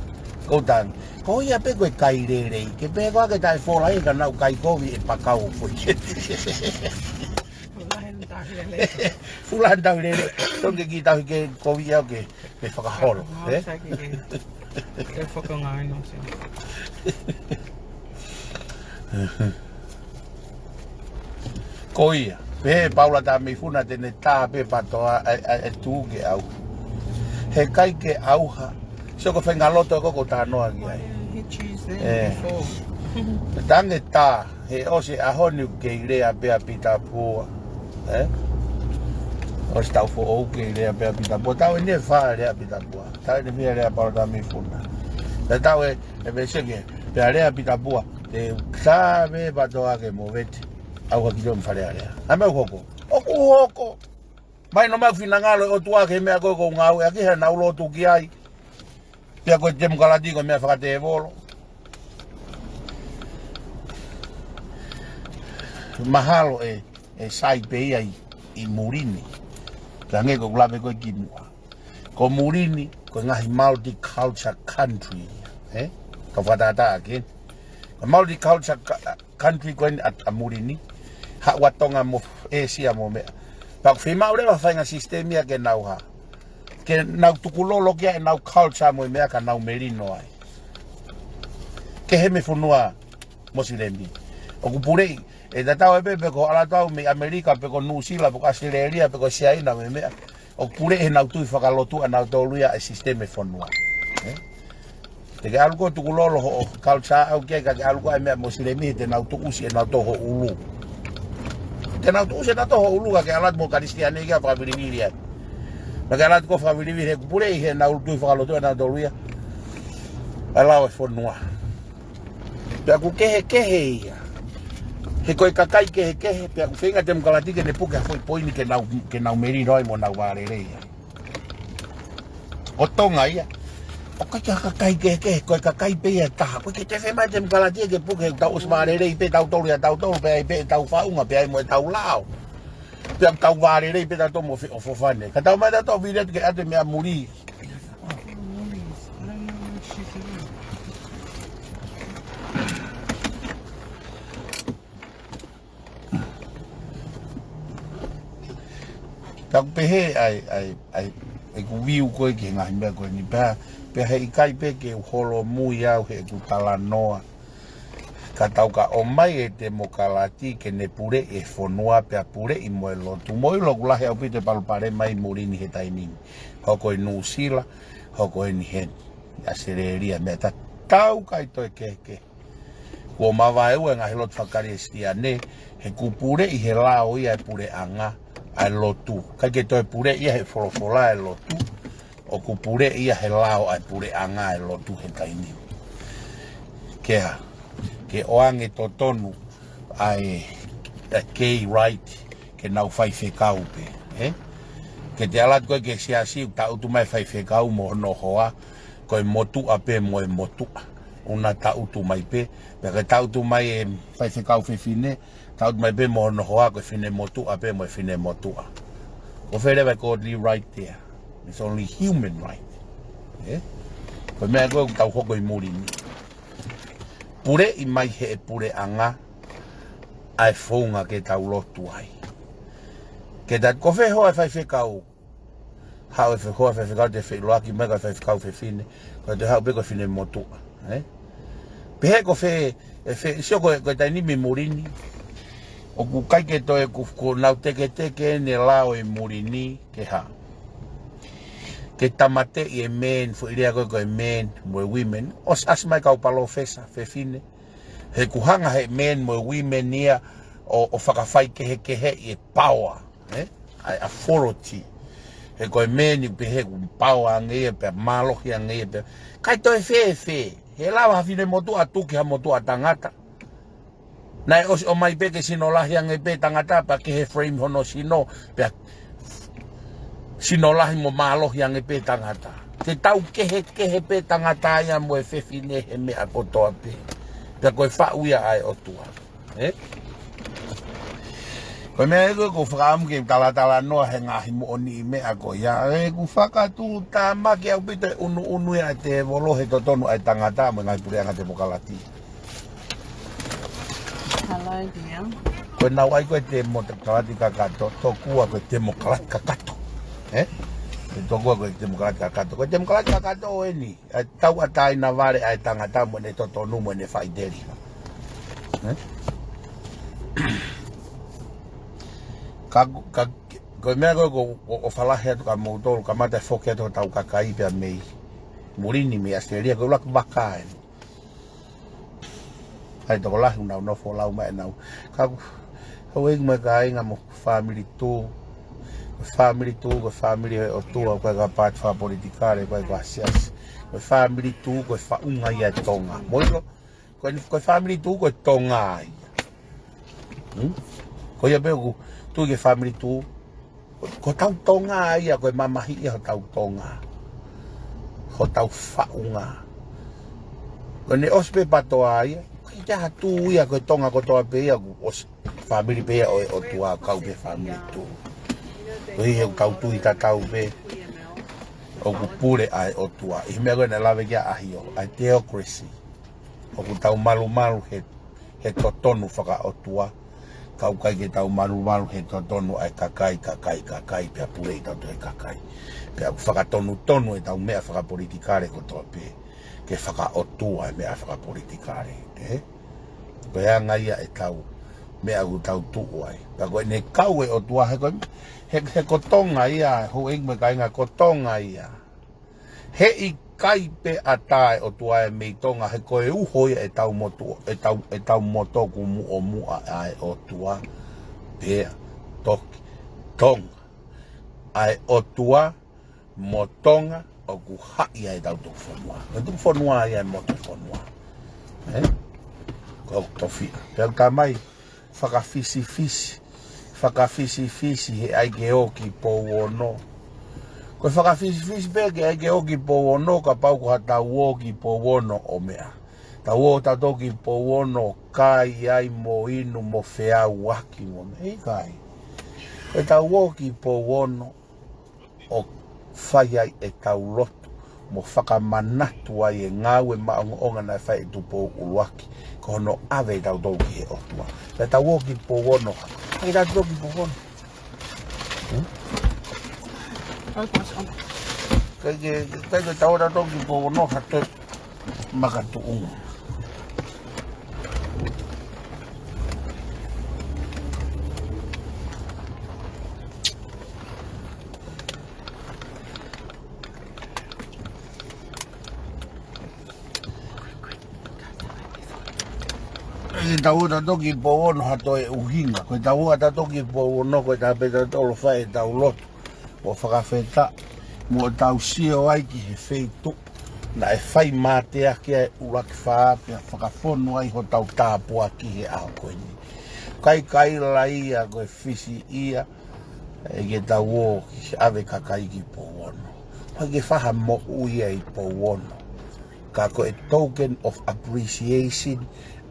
Ko tan, ko ia pē ko e kai lelei, ke pē ko ake tae fola e ka nau kai kovi e pakau foʻi kete. Fula he tau lele. Fula he tau lele. Tonu ke ki tau ke kovi au ke, ke fakaholo. Mau eh? Sa ke ke. Ke fakangāue no se. Ko ia. Pē Paula Tameifuna te ne tā pē PATOA e, e, e tū ke au. He ʻikai ke au ha. So ko fenga loto ko ko tanoa ki ai. He cheese there Eh. Before. Tange tā. He ʻosi e ʻaho ni ʻoku kei lea pē ʻa Pita Pua. Eh? ʻOsi tau foʻou kei lea pē ʻa Pita Pua. Tau eni e fā lea ʻa Pita Pua. Tau eni e fā lea ʻa Paula Tameifuna. Pea tau e, e veseke. Pea lea ʻa Pita Pua. Te u tā pē PATOA ke movete. ʻAuha ki tō mo fale alea. ʻA meʻa ʻoku hoko. ʻOku hoko. Mai no mau finangalo e ʻOtua ke meʻa ko ē ʻoku ou ngāueʻaki he naʻa ku lotu ki ai. Pea ko e temokalati ko e meʻa fakatēvolo. Mahalo e, e sai pē ia ʻi, ʻi muli ni. Pea hangē ko ʻeku lave ko ē kimuʻa. Ko muli ni, ko e ngaahi multicultural country. Eh? Kau fakatātā ake. Ko e multicultural ka-, country ko eni ʻa, ʻa muli ni. Haʻu ʻa Tonga mo ʻĒsia mo meʻa. Pea ʻoku fiemaʻu leva faʻahinga sisitemi ia ke nau hā. Ke nau tukulolo ki ai ʻenau culture mo e meʻa ka nau melino ai. Kehe mei he fonua Mosilemi. ʻOku puleʻi, ʻe tatau ai pē pe ko ʻAlatau mei ʻAmelika, pe ko Nuʻusila, pe ko ʻAositelēlia, pe ko Siaina mo e meʻa. ʻOku puleʻi heʻenau tui fakalotu ʻanautolu ia e sisitemi e fonua. Eh? Te ke ʻalu koe tukulolo hoʻo culture ʻau ki ai ka ke ʻalu koe ʻai meʻa Mosilemi he te nau tuʻusi ʻenau tō ho ʻulu. Te nau tuʻusi ʻenau tō ho ʻulu ka ke ʻalu atu mo Kalisitiane ki ai fakavilivili ai. Ka ke ʻalu atu koe fakavilivili he ʻoku puleʻi heʻenau tui fakalotu ʻanautolu ia. ʻA e lao e fonua. Pea ʻoku kehekehe ia. He ko e kakai kehekehe, pea ʻoku feinga e temokalati ke ne puke ha foʻi poini ke nau, ke nau melino ai mo nau vālelei ai. ʻO Tonga ia. ʻOku ʻikai ke ha kakai kehekehe, ko e kakai pē ia ʻe taha. ʻOku ʻikai ke toe fiemaʻu e temokalati ke puke, he ʻoku tau ʻosi vālelei pē tautolu ia tautolu, pea ʻi ai pē ʻetau faʻunga, pea ʻi ai mo ʻetau lao. Pea ʻoku tau vālelei pē tautolu mo feʻofoʻofani. Ka tau mai tautolu vile ke ʻatu e meʻa muli. Ka ʻoku pehē ʻa e, ʻa e, ʻa e, ʻeku view ko ē ki he ngaahi meʻa ko eni, pea, pea heʻikai pē ke u holomui au heʻeku talanoa. Ka tau ka ʻomai e temokalati ke ne puleʻi e fonua pea puleʻi mo e lotu. Mou ʻilo ʻoku lahi ʻaupito e palopalema ʻi muli ni he taimi ni. Hoko ʻi Nuʻusila, hoko eni heni ʻAositelēlia, meʻa tatau, ʻikai toe kehekehe. Kuo mavaeua e ngaahi lotu fakakalisitiane, he kuo puleʻi he lao ia e puleʻanga ʻa e lotu. ʻIkai ke toe puleʻi ia he folofola e lotu, ʻoku puleʻi ia he lao ʻa e puleʻanga e lotu he taimi ni. Ke hā, ke ʻoange totonu ʻa e, ʻa e gay right ke nau faifekau pē, ē? Ke te ʻalu atu koe ki he siasi ʻoku tangutu mai faifekau mo hono hoa, ko e motuʻa pē mo e motuʻa. ʻOua naʻa tangutu mai pē, pea ke tangutu mai e faifekau fefine, tangutu mai pē mo hono hoa, ko e finemotuʻa pē mo e finemotuʻa. Ko fē leva e godly right there? It's only human right. Ē? Ko e meʻa ko ē ʻoku tau hoko ʻi muli ni. Puleʻi mai he puleʻanga ʻa e founga ke tau lotu ai. Ke ta ko fē hoa e faifekau, haʻu e fē hoa e faifekau te feʻiloaki mai ko e faifekau fefine, ko e te haʻu pē ko e finemotuʻa, ē? Pehē ko fē, ʻe fē, sio ko e, ko e taimi ni ʻi muli ni. ʻOku ʻikai ke toe ku, kuo nau teketeke ʻene lao ʻi muli ni, ke hā. Ke tāmateʻi e men, foʻi lea ko ē ko e men mo e women. ʻOsi ʻasi mai kau palōfesa fefine. He ʻoku hanga he men mo e women ia ʻo, ʻo fakafaikehekeheʻi e power, ē? ʻA e authority. He ko e men ʻoku pehē ʻoku power ange ia pea mālohi ange ia pea. ʻIkai toe fēfē. He lava ha finemotuʻa tuki ha motuʻa tangata. Naʻe ʻosi ʻomai pē ke sino lahi ange pē tangata, pea kehe frame hono sino, pea sino lahi mo mālohi ange pē tangata. Ke tau kehekehe pē tangata ia mo e fefine he meʻa kotoa pē. Pea ko e faʻu ia ʻa e ʻOtua. Ē? Ko e meʻa ē ko ē ʻoku ou fakaʻamu ke talatalanoa he ngaahi moʻoniʻi meʻa ko ia. ʻOku fakatuʻutāmaki ʻaupito e ʻunuʻunu ia ʻa e tēvolo he totonu ʻa e tangata mo e ngaahi puleʻanga temokalati. Hello, dear. Ko e nau ai ko e temokalati kakato, tokua ko e temokalati kakato. Ē? Ko e tokua ko e temokalati kakato. Ko e temokalati kakato ʻeni, ʻa e tauʻatāina vale ʻa e tangata mo ʻene totonu mo ʻene faʻiteliha. Ē? Ka, ka, ko e meʻa ko ē ʻoku, ʻoku, ʻoku falahi atu kia moutolu, kamata foki atu hotau kakai pea mei muli ni mei ʻAositelēlia, ko e ʻuluaki vaka eni. ʻA e tokolahi ʻoku nau nofo lau mai ʻenau. Ka ʻoku, houʻeiki mo e kāinga mo e fāmili tuʻu. Ko e fāmili tuʻu, ko e fāmili ʻo e ʻOtua, ʻoku ʻikai ko ha paati fakapolitikale, ʻoku ʻikai ko ha siasi. Ko e fāmili tuʻu, ko e faʻunga ia ʻo Tonga. Mou ʻilo, ko e, ko e fāmili tuʻu, ko e Tonga ia. Hmm? Ko ia pē ʻoku tuʻu ki he fāmili tuʻu, ko hotau Tonga ia, ko e mamahi ia hotau Tonga. Hotau faʻunga. Ko ʻene ʻosi pē PATOA ia, ko e taha tuʻu ia, ko e Tonga kotoa pē ia, ʻoku ʻosi fāmili pē ia ʻo e ʻOtua, kau pē fāmili tuʻu. Ko ia he ʻoku tau tui tatau pē, ʻoku pule ʻa e ʻOtua. ʻI he meʻa ko ē naʻe lave ki ai ʻa ʻAhio, ʻa e theocracy. ʻOku tau malumalu he, he totonu fakaʻotua. Ka ʻoku ʻikai ke tau malumalu he totonu ʻa e kakai, kakai, kakai, pea puleʻi tautolu ʻe he kakai. Pea ʻoku fakatonutonu ʻetau meʻa fakapolitikale kotoa pē ke fakaʻotua e meʻa fakapolitikale, ē? Ko e anga ia ʻetau meʻa ʻoku tau tuʻu ai. Pea ko ʻene kau e ʻOtua he ko, he, he ko Tonga ia, houʻeiki mo e kāinga, ko Tonga ia. Heʻikai pē ʻatā e ʻOtua ia mei Tonga, he ko e uho ia ʻetau motu, ʻetau, ʻetau motu ʻoku muʻomuʻa ʻa e ʻOtua. Pea toki Tonga. ʻA e ʻOtua mo Tonga ʻoku haʻi ai ʻetau tuku fonua. Ko e tuku fonua ia e motu fonua. Ē? Ko e tofiʻa. Pea ʻoku tā mai, Fakafisifisi, fakafisifisi he ʻai ke ō ki Pouono. Ko e fakafisifisi pē ke ʻai ke ō ki Pouono, kapau ko haʻatau ō ki Pouono ʻo meʻa. Tau ō tautolu ki Pouono, kai ai mo inu mo feʻauaki mo meʻa. ʻIkai. Ko ʻetau ō ki Pouono, ʻo fai ai ʻetau lotu, mo fakamanatu ai e ngāue maʻongoʻonga naʻe fai ʻe Tupou ʻUluaki, ko hono ʻave tautolu ki he ʻOtua. Pea tau ō ki Pouono. Kai tautolu ki Pouono. Hmm? Kai ke, kai ke tau ō tautolu ki Pouono, ha toe makatuʻunga. Kai ke tau ō tautolu ki Pouono ha toe ʻuhinga. Ko ʻetau ō tautolu ki Pouono, ko e taha pē tautolu ʻo fai ʻetau lotu ʻo fakafetaʻi, mo tau sio ai ki he feituʻu naʻe fai mateaki ai ʻUluaki Fā pea fakafonu ai hotau tāpuaki he ʻaho ko eni. Kai kaila ia ko e fisi ia, ʻai ke tau ō ki ʻave kakai ki Pouono. Kai ke fai ha moʻui ʻi Pouono. Ka ko e token of appreciation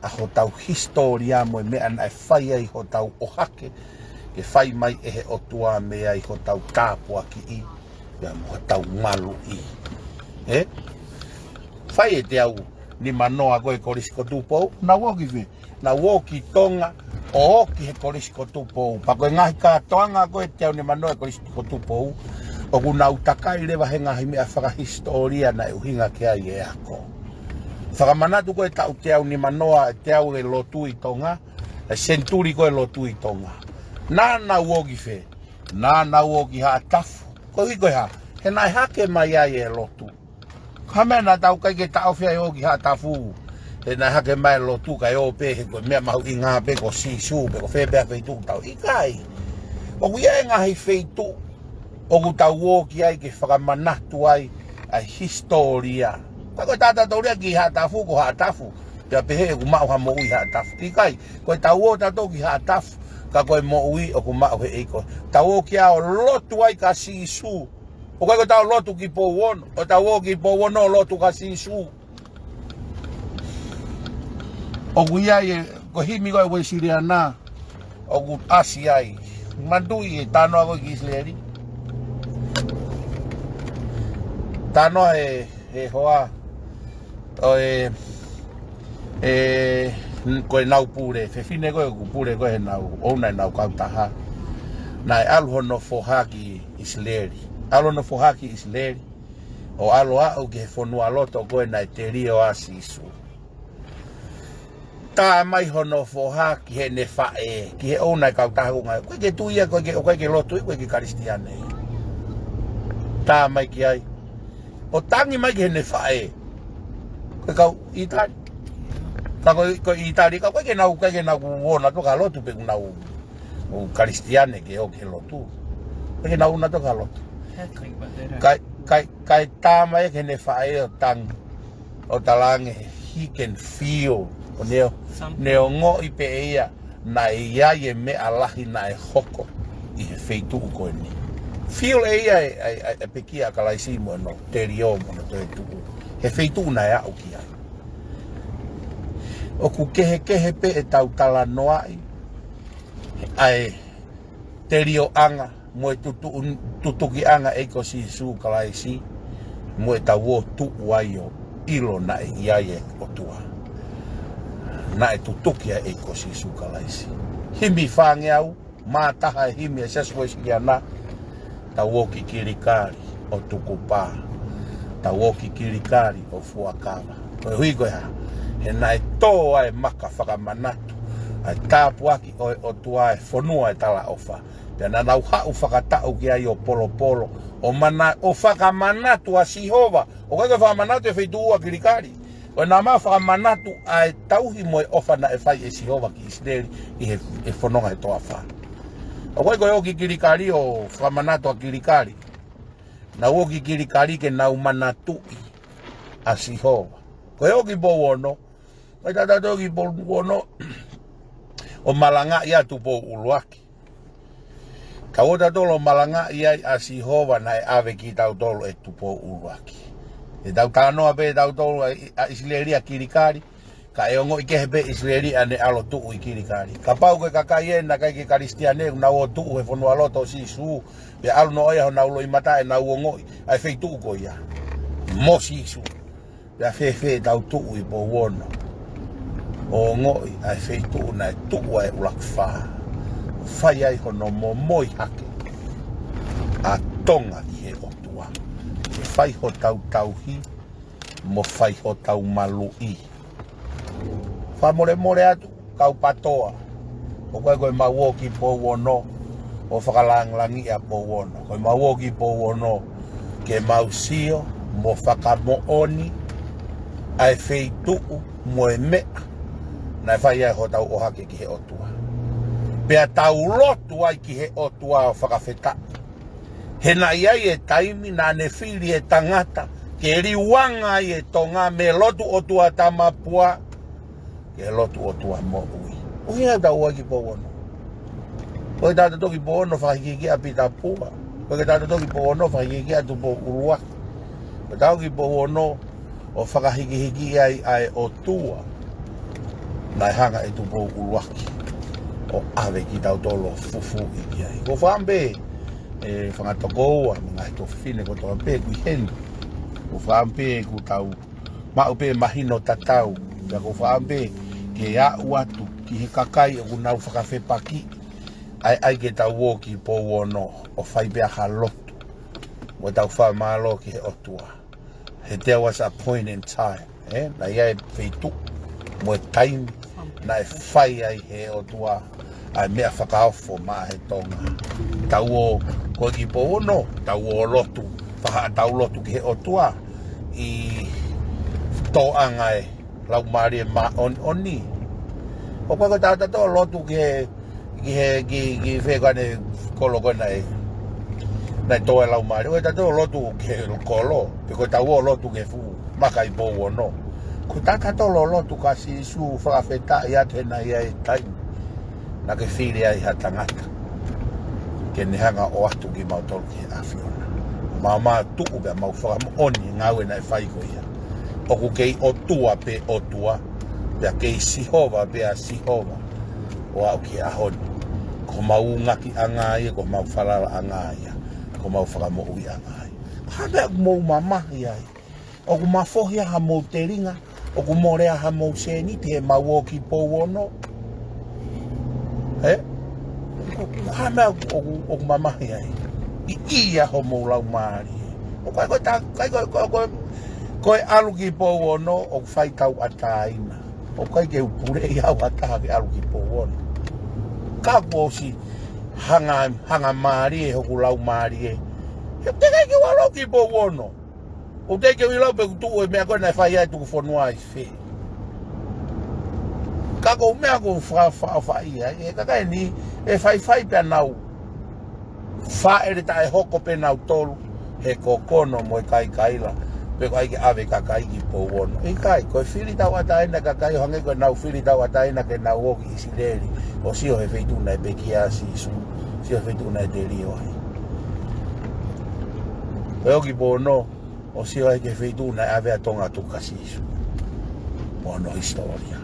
ʻa hotau hisitōlia mo e meʻa naʻe fai ai hotau ʻohake, ke fai mai ʻe he ʻOtua mei ai hotau tāpuakiʻi, pea mo hotau maluʻi. Ē? Fai ʻe Teau Nimanoa ko e Kolisi ko Tupou, naʻa nau ō ki fē? Naʻa nau ō ki Tonga, ʻo ō ki he Kolisi ko Tupou. Pea ko e ngaahi kātoanga ko e Teau Nimanoa e Kolisi ko Tupou, ʻoku nau takai leva he ngaahi meʻa fakahisitōlia naʻe ʻuhinga ki ai e ako. Fakamanatu ko e taʻu Teau Nimanoa, e teau e lotu ʻi Tonga, e senituli ko e lotu ʻi Tonga. Naʻa nau ō ki fē? Naʻa nau ō ki Haʻatafu. Koeʻuhi ko e hā? He naʻe hake mai ai e lotu. Ko e meʻa naʻa tau kai ke taʻofi ai ʻo ō ki Haʻatafu, he naʻe hake mai e lotu kae ō pē he ko e meʻa mahuʻinga pē ko Sīsū, pe ko fē pē ha feituʻu tau. ʻIkai. ʻOku ʻi ai e ngaahi feituʻu ʻoku tau ō ki ai ke fakamanatu ai ʻa e hisitōlia. Ka ko e taʻataʻataulia ki Haʻatafu ko Haʻatafu, pea pehē ʻoku maʻu ha moʻui Haʻatafu. ʻIkai, ko ʻetau ō tautolu ki Haʻatafu, ka ko e moʻui ʻoku maʻu he ʻEiki. Tau ō ki ai ʻo lotu ai kia Sīsū. ʻOku ʻikai ko ʻetau lotu ki Pouono, ʻo tau ō ki Pouono ʻo lotu kia Sīsū. ʻOku ʻi ai e, ko e himi ko e Uēsiliana, ʻoku ʻasi ai. Manatuʻi e talanoa ko ē ki ʻIsileli. Talanoa ʻe, ʻe hoa, ʻo e, e, ko ʻenau pule, fefine ko ē ʻoku pule ko ē heʻenau, ʻouna ʻenau kautaha. Naʻe ʻalu hono foha ki ʻIsileli. ʻAlu hono foha ki ʻIsileli. ʻO ʻalu ʻo aʻu ki he fonualoto ko ē naʻe telio ai ʻa Sīsū. Tā mai hono foha ki heʻene faʻē, ki he ʻouna e kautaha ko ē. ʻOku ʻikai ke tui ia, ʻoku ʻikai ke, ʻoku ʻikai ke lotu ia, ʻoku ʻikai ke Kalisitiane. Tā mai ki ai. ʻO tangi mai ki heʻene faʻē. Ko e kau ʻItali. Ka ko, ko ʻItali, ka ʻoku ʻikai ke nau, ʻikai ke nau ō nautolu ki he lotu pe ʻoku nau ō Kalisitiane ke ō ki he lotu. ʻIkai ke nau ō nautolu ki he lotu. Kai, kai, kai tā mai ki heʻene faʻē ʻo tangi. ʻO talaange, he can feel. ʻO ne, ne ongoʻi pē ʻe ia, naʻe ʻi ai e meʻa lahi naʻe hoko ʻi he feituʻu ko eni. Feel ʻe ia e, e, e, e pekia ʻa Kalaisi mo hono telio mo hono toetuʻu. He feituʻu naʻe aʻu ki ai. ʻOku kehekehe pē ʻetau talanoaʻi ʻa e telioʻanga mo e tutuʻu-, tutukiʻanga ʻo e ʻEiki ko Sīsū Kalaisi, mo ʻetau ō tuʻu ai ʻo ʻilo naʻe ʻi ai e ʻOtua. Naʻe tutuki ʻa e ʻEiki ko Sīsū Kalaisi. Himi fāngeau mā taha e himi ʻa e Siasi Uēsiliana, tau ō ki Kilikali ʻo tukupā. Tau ō ki Kilikali ʻo fuakava. Koeʻuhi ko e hā? He naʻe tō ai e maka fakamanatu ʻa e tāpuaki ʻo e ʻOtua, e fonua e talaʻofa. Pea naʻa nau haʻu fakataʻu ki ai ʻo polopolo, ʻo mana-, ʻo fakamanatu ʻa Sihova. ʻOku ʻikai ko e fakamanatu e feituʻu ʻa Kilikali. ʻO naʻa mau fakamanatu ʻa e tauhi mo e ʻofa naʻe fai ʻe Sihova ki ʻIsileli ʻi he, he fononga he toafa. ʻOku ʻikai ko e ō ki Kilikali ʻo fakamanatu ʻa Kilikali. Nau ō ki Kilikali ke nau manatuʻi ʻa Sihova. Ko e ō ki Pouono, ʻai tautolu ki Pouono, ʻo malangaʻi ʻa Tupou ʻUluaki. Tau ō tautolu ʻo malangaʻi ai ʻa Sihova naʻe ʻave kitautolu ʻe Tupou ʻUluaki. ʻE tau talanoa pē tautolu ʻa, ʻa ʻIsileli ʻa Kilikali, ka ʻe ongoʻi kehe pē ʻIsileli ʻa ʻene ʻalu ʻo tuʻu ʻi Kilikali. Kapau ko e kakai ē naʻe ʻikai ke Kalisitiane, ʻoku nau ō ʻo tuʻu he fonua loto ʻo Sīsū, pea ʻalu noaʻia honau loʻimata ʻenau ongoʻi ʻa e feituʻu ko ia mo Sīsū. Pea fēfē ʻetau tuʻu ʻi Pouono ʻo ongoʻi ʻa e feituʻu naʻe tuʻu ai ʻUluaki Fā, fai ai hono momoi hake ʻa Tonga ki he ʻOtua, ke fai hotau tauhi mo fai hotau maluʻi. Fakamolemole atu, kau PATOA. ʻOku ʻikai ko ʻemau ō ki Pouono ʻo fakalāngilangiʻi ʻa Pouono. Ko ʻemau ō ki Pouono ke mau sio mo fakamoʻoni ʻa e feituʻu mo e meʻa naʻe fai ai hotau ō hake ki he ʻOtua. Pea tau lotu ai ki he ʻOtua ʻo fakafetaʻi. He naʻe ʻi ai e taimi naʻa ne fili e tangata ke liuanga ai e Tonga mei he lotu ʻotua tamapua ki he lotu ʻotua moʻui. ʻUhinga ʻetau ō ai ki Pouono. ʻOku ʻikai ke tau ō tautolu ki Pouono ʻo fakahikihiki ʻa Pita Pua. ʻOku ʻikai ke tau ō tautolu ki Pouono ʻo fakahikihiki ʻa Tupou ʻUluaki. ʻOku tau ō ki Pouono ʻo fakahikihiki ai ʻa e ʻOtua naʻe hanga ʻe Tupou ʻUluaki ʻo ʻave kitautolu ʻo fufū ki ai. ʻOku ou fakaʻamu pē, ʻe fanga tokoua mo e ngaahi tuofefine kotoa pē ʻoku ʻi heni, ʻoku ou fakaʻamu pē ʻoku tau maʻu pē mahino tatau, pea ʻoku ou fakaʻamu pē ke aʻu atu ki he kakai ʻoku nau fakafepakiʻi ʻa e ʻai ke tau ō ki Pouono ʻo fai pē ha lotu mo ʻetau fakamālō ki he ʻOtua. He there was a point in time, ē, naʻe ʻi ai e feituʻu mo e taimi naʻe fai ai he ʻOtua ʻa e meʻa fakaofo maʻa e Tonga. Tau ō ko ē ki Pouono, tau ō lotu, fai haʻatau lotu ki he ʻOtua ʻi he tōʻonga e Laumālie Māʻoniʻoni. ʻOku ʻikai ko ʻetau ō tautolu ʻo lotu ki he, ki he, ki, ki fē ko ē ʻa e kolo ko ē naʻe, naʻe tō ai e Laumālie. ʻOku ʻikai ko ʻetau ō tautolu ʻo lotu ki he kolo, pe ko ʻetau ō ʻo lotu ki he fuʻu maka ʻi Pouono. Ko ʻetau ō tautolu ʻo lotu kia Sīsū, fakafetaʻi atu he naʻe ʻi ai e taimi naʻa ke fili ai ha tangata ke ne hanga ʻo ʻoatu kimautolu ki he ʻAfiona. Mau, mau tuʻu pea mau fakamoʻoni e ngāue naʻe fai ko ia. ʻOku kei ʻOtua pē ʻOtua, pea kei Sihova pē ʻa Sihova ʻo aʻu ki he ʻaho ni. Ko homau ungakiʻanga ia, ko homau falalaʻanga ia, ko homau fakamoʻuiʻanga ia. Ko e hā e meʻa ʻoku mou mamahi ai? ʻOku mafohi ʻa homou telinga, ʻoku mole ʻa homou sēniti heʻemau ō ki Pouono. Ē? Ko, ko e hā e meʻa ʻoku, ʻoku, ʻoku mamahi ai? ʻIʻi ʻa homou laumālie. ʻOku ʻikai ko e ta-, ʻikai ko e, ko e, ko e, ko e ʻalu ki Pouono ʻoku fai tauʻatāina. ʻOku ʻikai ke u puleʻi au ha taha ke ʻalu ki Pouono. Ka kuo ʻosi hanga, hanga mālie hoku laumālie. He ʻoku teʻeki ke u ʻalu ki Pouono. ʻOku teʻeki ke u ʻilo pe ʻoku tuʻu e meʻa ko ē naʻe fai ai e tuku fonua ʻi fē. Ka ko e meʻa ʻoku ou fa-, fa-, faʻa ʻai ai, ʻe kakai ni, ʻe faifai pē ʻenau fāʻele taʻehoko pē nautolu he kokono mo e kaikaila, pe ko hai ke ʻave kakai ki Pouono. ʻIkai, ko e fili tauʻatāina e kakai ʻo hangē ko ʻenau fili tauʻatāina ke nau ō ki ʻIsileli, ʻo sio he feituʻu naʻe pekia ai ʻa Sīsū, sio he feituʻu naʻe telio ai. Pea ō ki Pouono, ʻo sio ai ki he feituʻu naʻe ʻave ʻa Tonga ʻo tuku kia Sīsū mo hono hisitōlia.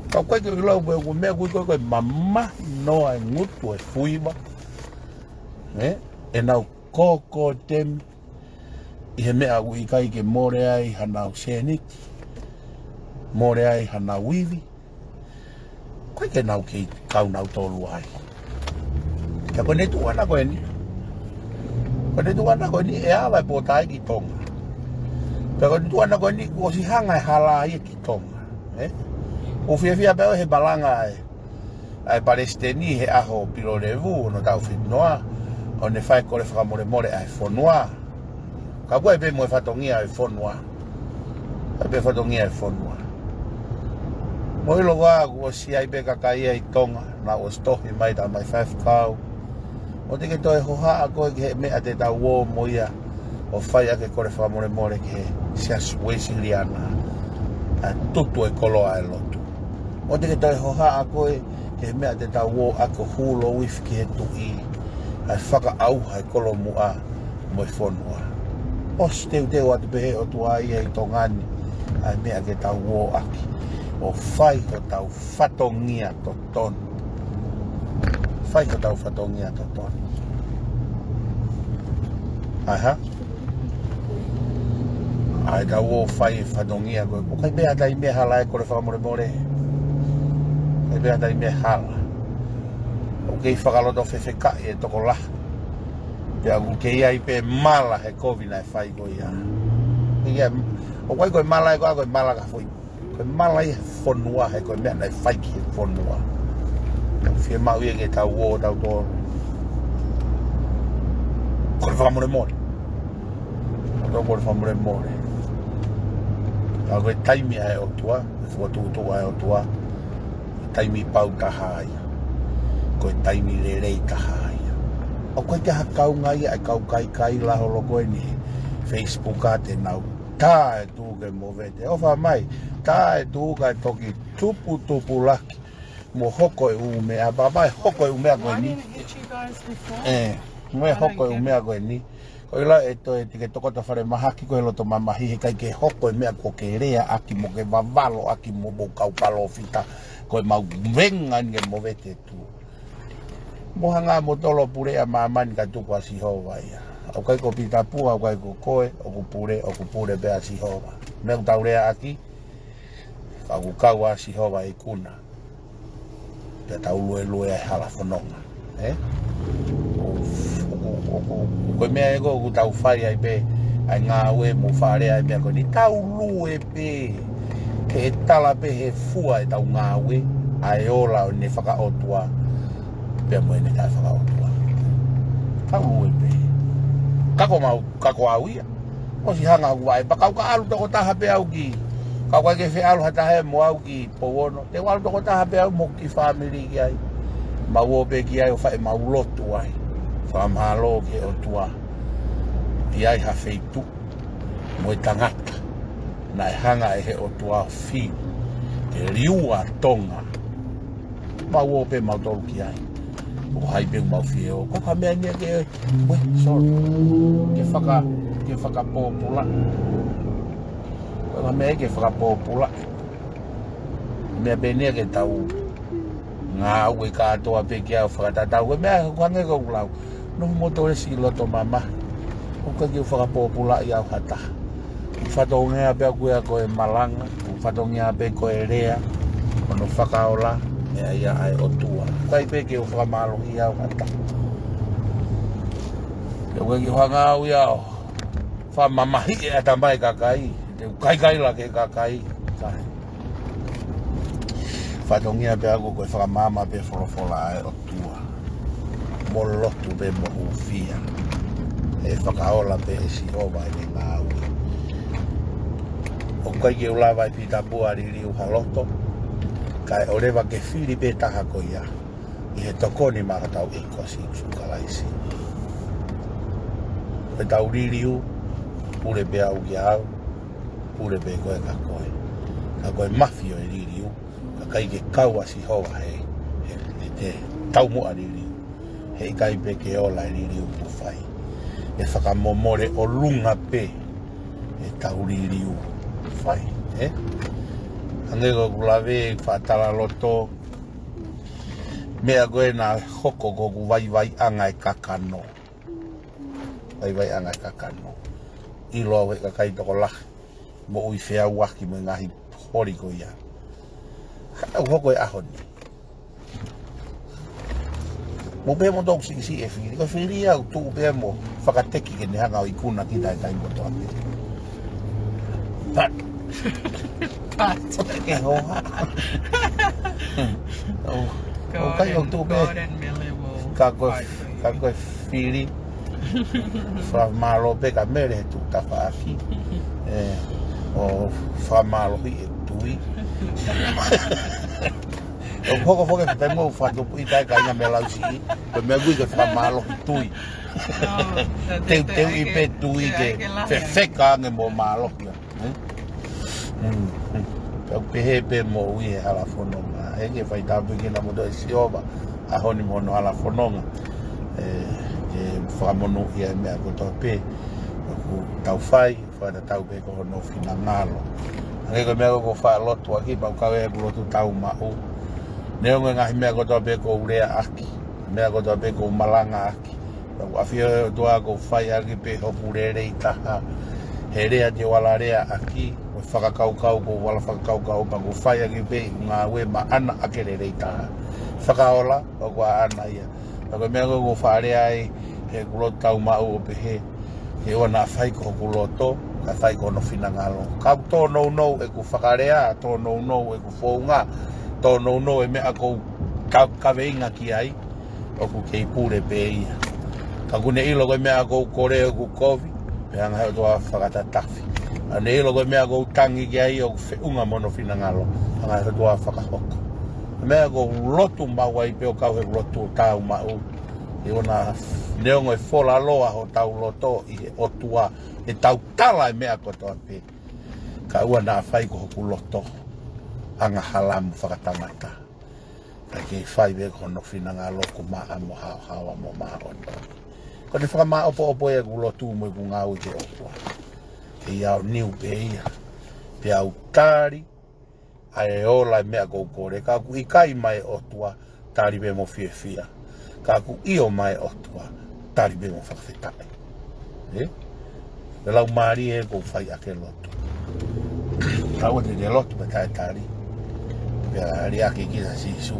Ka ʻoku ʻikai ke u ʻilo pe ko e meʻa ʻoku ʻikai ko e mamahi noa e ngutu e fuiva, ē? ʻEnau kōkōtemi ʻi he meʻa ʻoku ʻikai ke mole ai hanau sēniti, mole ai hanau ivi, ʻoku ʻikai ke nau kei kau nautolu ai. Ka ko ʻene tuʻu ʻana ko eni. Ko ʻene tuʻu ʻana ko eni ʻe ala e pōtae ki Tonga. Pea ko ʻene tuʻu ʻana ko eni kuo ʻosi hanga e hala ia ki Tonga. Ē? ʻOku ou fiefia pē au he malanga ʻa e, ʻa e palesiteni he ʻaho Pilolevu, hono taʻu fitu noa, ʻo ne fai e kole fakamolemole ʻa e fonua. Ka ʻoku ʻi ai pē mo e fatongia ʻo e fonua. ʻI ai pē fatongia ʻo e fonua. Mou ʻilo ā, kuo ʻosi ʻi ai pē kakai ia ʻi Tonga naʻa nau ʻosi tohi mai, talamai faifekau, ʻoua te ke toe hohaʻa koe ki he meʻa te tau ō mo ia ʻo fai ʻaki e kole fakamolemole ki he Siasi Uēsiliana, ʻa e tutu e koloa ʻa e lotu. ʻOua te ke toe hohaʻa koe ki he meʻa te tau ō ʻaki ʻo hū lōifi ki he tuʻi, ʻa e fakaʻauha e kolomuʻa mo e fonua. ʻOsi teuteu atu pē ʻe he ʻOtua ia ʻi Tonga ni ʻa e meʻa ke tau ō ʻaki, ʻo fai hotau fatongia totonu. Fai hotau fatongia totonu. ʻAi hā? ʻAi tau ō fai e fatongia ko ē. ʻOku ʻikai pē ha taimi hala ē, kole fakamolemole. ʻIkai pē ha taimi hala. ʻOku kei fakalotofefekaʻi e tokolahi. Pea ʻoku kei ʻi ai pē mala he kovi naʻe fai ko ia. Ia, ʻoku ʻikai ko e mala ē, ko e mala ka foʻi. Ko e mala ia he fonua, he ko e meʻa naʻe fai ki he fonua. Fiemaʻu ia ke tau ō, tau tō. Kole fakamolemole. Tau kole fakamolemole. Ka ko e taimi ʻa e ʻOtua, e fokotuʻutuʻu ʻa e ʻOtua, taimi pau taha ia. Ko e taimi lelei taha ia. ʻOku ʻikai ke ha kaunga ia ʻa e kau kaikaila holo ko eni he Facebook ʻa te nau tā e tuʻu ke movete. ʻOfa mai, tā e tuʻu kae toki tuputupulaki mo hoko e ʻū meʻa, pea mai hoko e ʻū meʻa ko eni. ʻE, mo e hoko e ʻū meʻa ko eni. Ko ila e toe te ke tokoto falemahaki ko e loto mamahi, he ʻikai ke hoko e meʻa ko ke lea ʻaki mo ke vavalo ʻaki mo mou kau palōfita, ko e mau venga ni ke movete tuʻu. Mo hanga mo tolo pule ʻa māmani ka tuku ʻa Sihova ia. ʻOku ʻikai ko Pita Pua, ʻoku ʻikai ko koe, ʻoku pule, ʻoku pule pē ʻa Sihova. Meʻa ʻoku tau lea ʻaki, ka ʻoku kau ʻa Sihova ʻi kuna. Pea tau luelue ai hala fononga. ʻE? ʻOku, ʻoku, ʻoku, ʻoku, ko e meʻa ē ko ē ʻoku tau fai ai pē, ʻa e ngāue mo fakalea ai meʻa ko eni. Tau lue pē, ke tala pē he fua ʻetau ngāue, ʻa e ola ʻo ne fakaʻotua, pea mo ʻene taʻefakaʻotua. Tau lue pē. Ka ko mau, ka ko au ia. ʻOsi hanga hoku vaʻe, pea kau ka ʻalu tokotaha pē au ki. Kau ka ke feʻalu ha taha mo au ki Pouono. Te u ʻalu tokotaha pē au mo ki fāmili ki ai. Mau ō pē ki ai ʻo fai ʻemau lotu ai. Fakamālō ki he ʻOtua. ʻI ai ha feituʻu mo e tangata naʻe hanga ʻe he ʻOtua ʻo fili ke liua Tonga. Mau ō pē mautolu ki ai. ʻOku ʻikai pē mau fie ō. Ko ha meʻa ni ke, we, sorry. Ke faka, ke fakapōpula. Ko ha meʻa ke fakapōpula. Meʻa pē ni ke tau ngāue kātoa pē ki ai ʻo fakatatau. Ko e meʻa ko ē hangē ko ʻeku lau. Noho mo tole si loto mamahi. ʻOku ʻikai ke u fakapōpulaʻi au ha taha. ʻOku fatongia pē ʻaku ia ko e malanga, ʻoku fatongia pē ko e lea, ʻo ne fakaola, meʻa ia ʻa e ʻOtua. ʻOku ʻikai pē ke u fakamālohi au ha taha. Ke u ʻikai ke u hanga au ia ʻo fakamamahiʻi e ʻatamai kakai, te u kaikaila ki he kakai, kae. Fatongia pē ʻaku ko e fakamaama pē folofola ʻa e ʻOtua. Mo lotu pē mo hūfia. ʻE fakaola pē ʻe Sihova ʻene ngāue. ʻOku ʻikai ke u lava ʻe Pita Pua liliu ha loto. Kae ʻoleva ke fili pē taha ko ia. ʻI he tokoni maʻa hotau ʻEiki ko Sīsū Kalaisi. Ko ʻetau liliu, pule pē au kia au, pule pē koe kia koe. Ka ko e mafi ʻo e liliu, ka ʻikai ke kau ʻa Sihova he, he, he te taumuʻa liliu. He ʻikai pē ke ola e liliu ʻoku fai. ʻE fakamomole ʻolunga pē ʻetau liliu ʻoku fai, ē? Hangē ko ʻeku lave fakatalaloto, meʻa ko ē naʻe hoko ko ʻeku vaivaiʻanga e kakano. Vaivaiʻanga e kakano. ʻIlo au he kakai tokolahi. Moʻui feʻauaki mo e ngaahi holi ko ia. Ka ʻoku hoko e ʻaho ni. Mou pehē mo toku siʻisiʻi e fili. Ko e fili ia ʻoku tuʻu pē mo fakateki ke ne hanga ʻo ikuna kita he taimi kotoa pē. But, but. Ke hoha. ʻOku ʻikai ʻoku tuʻu pē. Ka ko e, ka ko e fili. Fakamālō pē ka Mele he tuʻu tafaʻaki. ʻE, ʻo fakamālohi e tui. ʻOku hoko foki e taimi ʻoku fakatupu ʻi kai kai na me lausi. Ko e meʻa kui ke fakamālohi tui. Teuteu ʻi pē tui ke fefeka ange mo mālohi. Hmm? Hmm, hmm. Pea ʻoku pehē pē moʻui he hala fononga. ʻE ke fai tāpuekina kimoutolu ʻe Sihova, ʻaho ni mo hono hala fononga. ʻE, ʻe fakamonūʻia e meʻa kotoa pē ʻoku tau fai, fakatatau pē ko hono finangalo. Hangē ko e meʻa ko ē ʻoku ou faʻa lotu ʻaki, pea ʻoku kau ʻeku lotu taumaʻu. Neongo e ngaahi meʻa kotoa pē ʻoku ou lea ʻaki, meʻa kotoa pē ʻoku ou malanga ʻaki, pea ʻoku ʻafio ʻa e ʻOtua ʻoku ou fai ʻaki pē hoku lelei taha. He lea te u ala lea ʻaki, mo e fakakaukau ʻoku ou ala fakakaukau, pea ʻoku ou fai ʻaki pē ʻeku ngāue maʻana ʻaki e lelei taha. Fakaola, ʻoku ʻaʻana ia. Pea ko e meʻa ko ē ʻoku ou faʻa lea ai heʻeku lotu taumaʻu ʻo pehē, ke ʻoua naʻa fai ko hoku loto, kae fai ko hono finangalo. Ka ʻoku tōnounou ʻeku fakalea, tōnounou ʻeku founga, tōnounou e meʻa ʻoku ou ka-, kaveinga ki ai, ʻoku kei pule pē ia. Ka ʻoku ne ʻilo ko e meʻa ʻoku ou kole ʻoku kovi, pea hanga ʻe he ʻOtua ʻo fakatatafi. ʻA ʻoku ne ʻilo ko e meʻa ʻoku ou tangi ki ai ʻoku feʻunga mo hono finangalo, hanga ʻe he ʻOtua ʻo fakahoko. Meʻa ʻoku ou lotu maʻu ai pē ʻo kau heʻeku lotu taumaʻu, ke ʻoua naʻa, neongo e fola loa hotau loto ʻi he ʻOtua, ʻe tautala e meʻa kotoa pē, ka ʻoua naʻa fai ko hoku loto, angahala mo fakatangata, kae kei fai pē ko hono finangalo, ʻoku maʻa mo haohaoa mo māʻoniʻoni. Ko ʻene fakamāʻopoʻopo ʻeku lotu mo ʻeku ngāue ki he ʻOtua, ke ʻi ai ʻa e niu pē ia, pea u tali ʻa e ola e meʻa ʻoku ou kole. Ka ʻoku ʻikai maʻa e ʻOtua, tali pē mo fiefia. Ka ʻoku ʻio maʻa e ʻOtua, tali pē mo fakafetaʻi. ʻE? Ko e laumālie ʻoku ou fai ʻaki e lotu. Ka ʻoua te te lotu pea taʻetali, pea liʻaki kita ʻe Sīsū,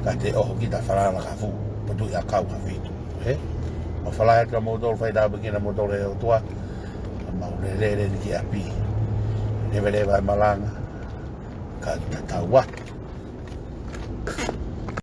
ka te ʻoho kita ʻo falala kafu, potuʻi ʻakau ha fitu. ʻE? ʻOku ou falala atu kiate kimoutolu, fai tāpuekina kimoutolu ʻe he ʻOtua, mau lele lelei ki ʻapi. Leveleva e malanga, ka tatau atu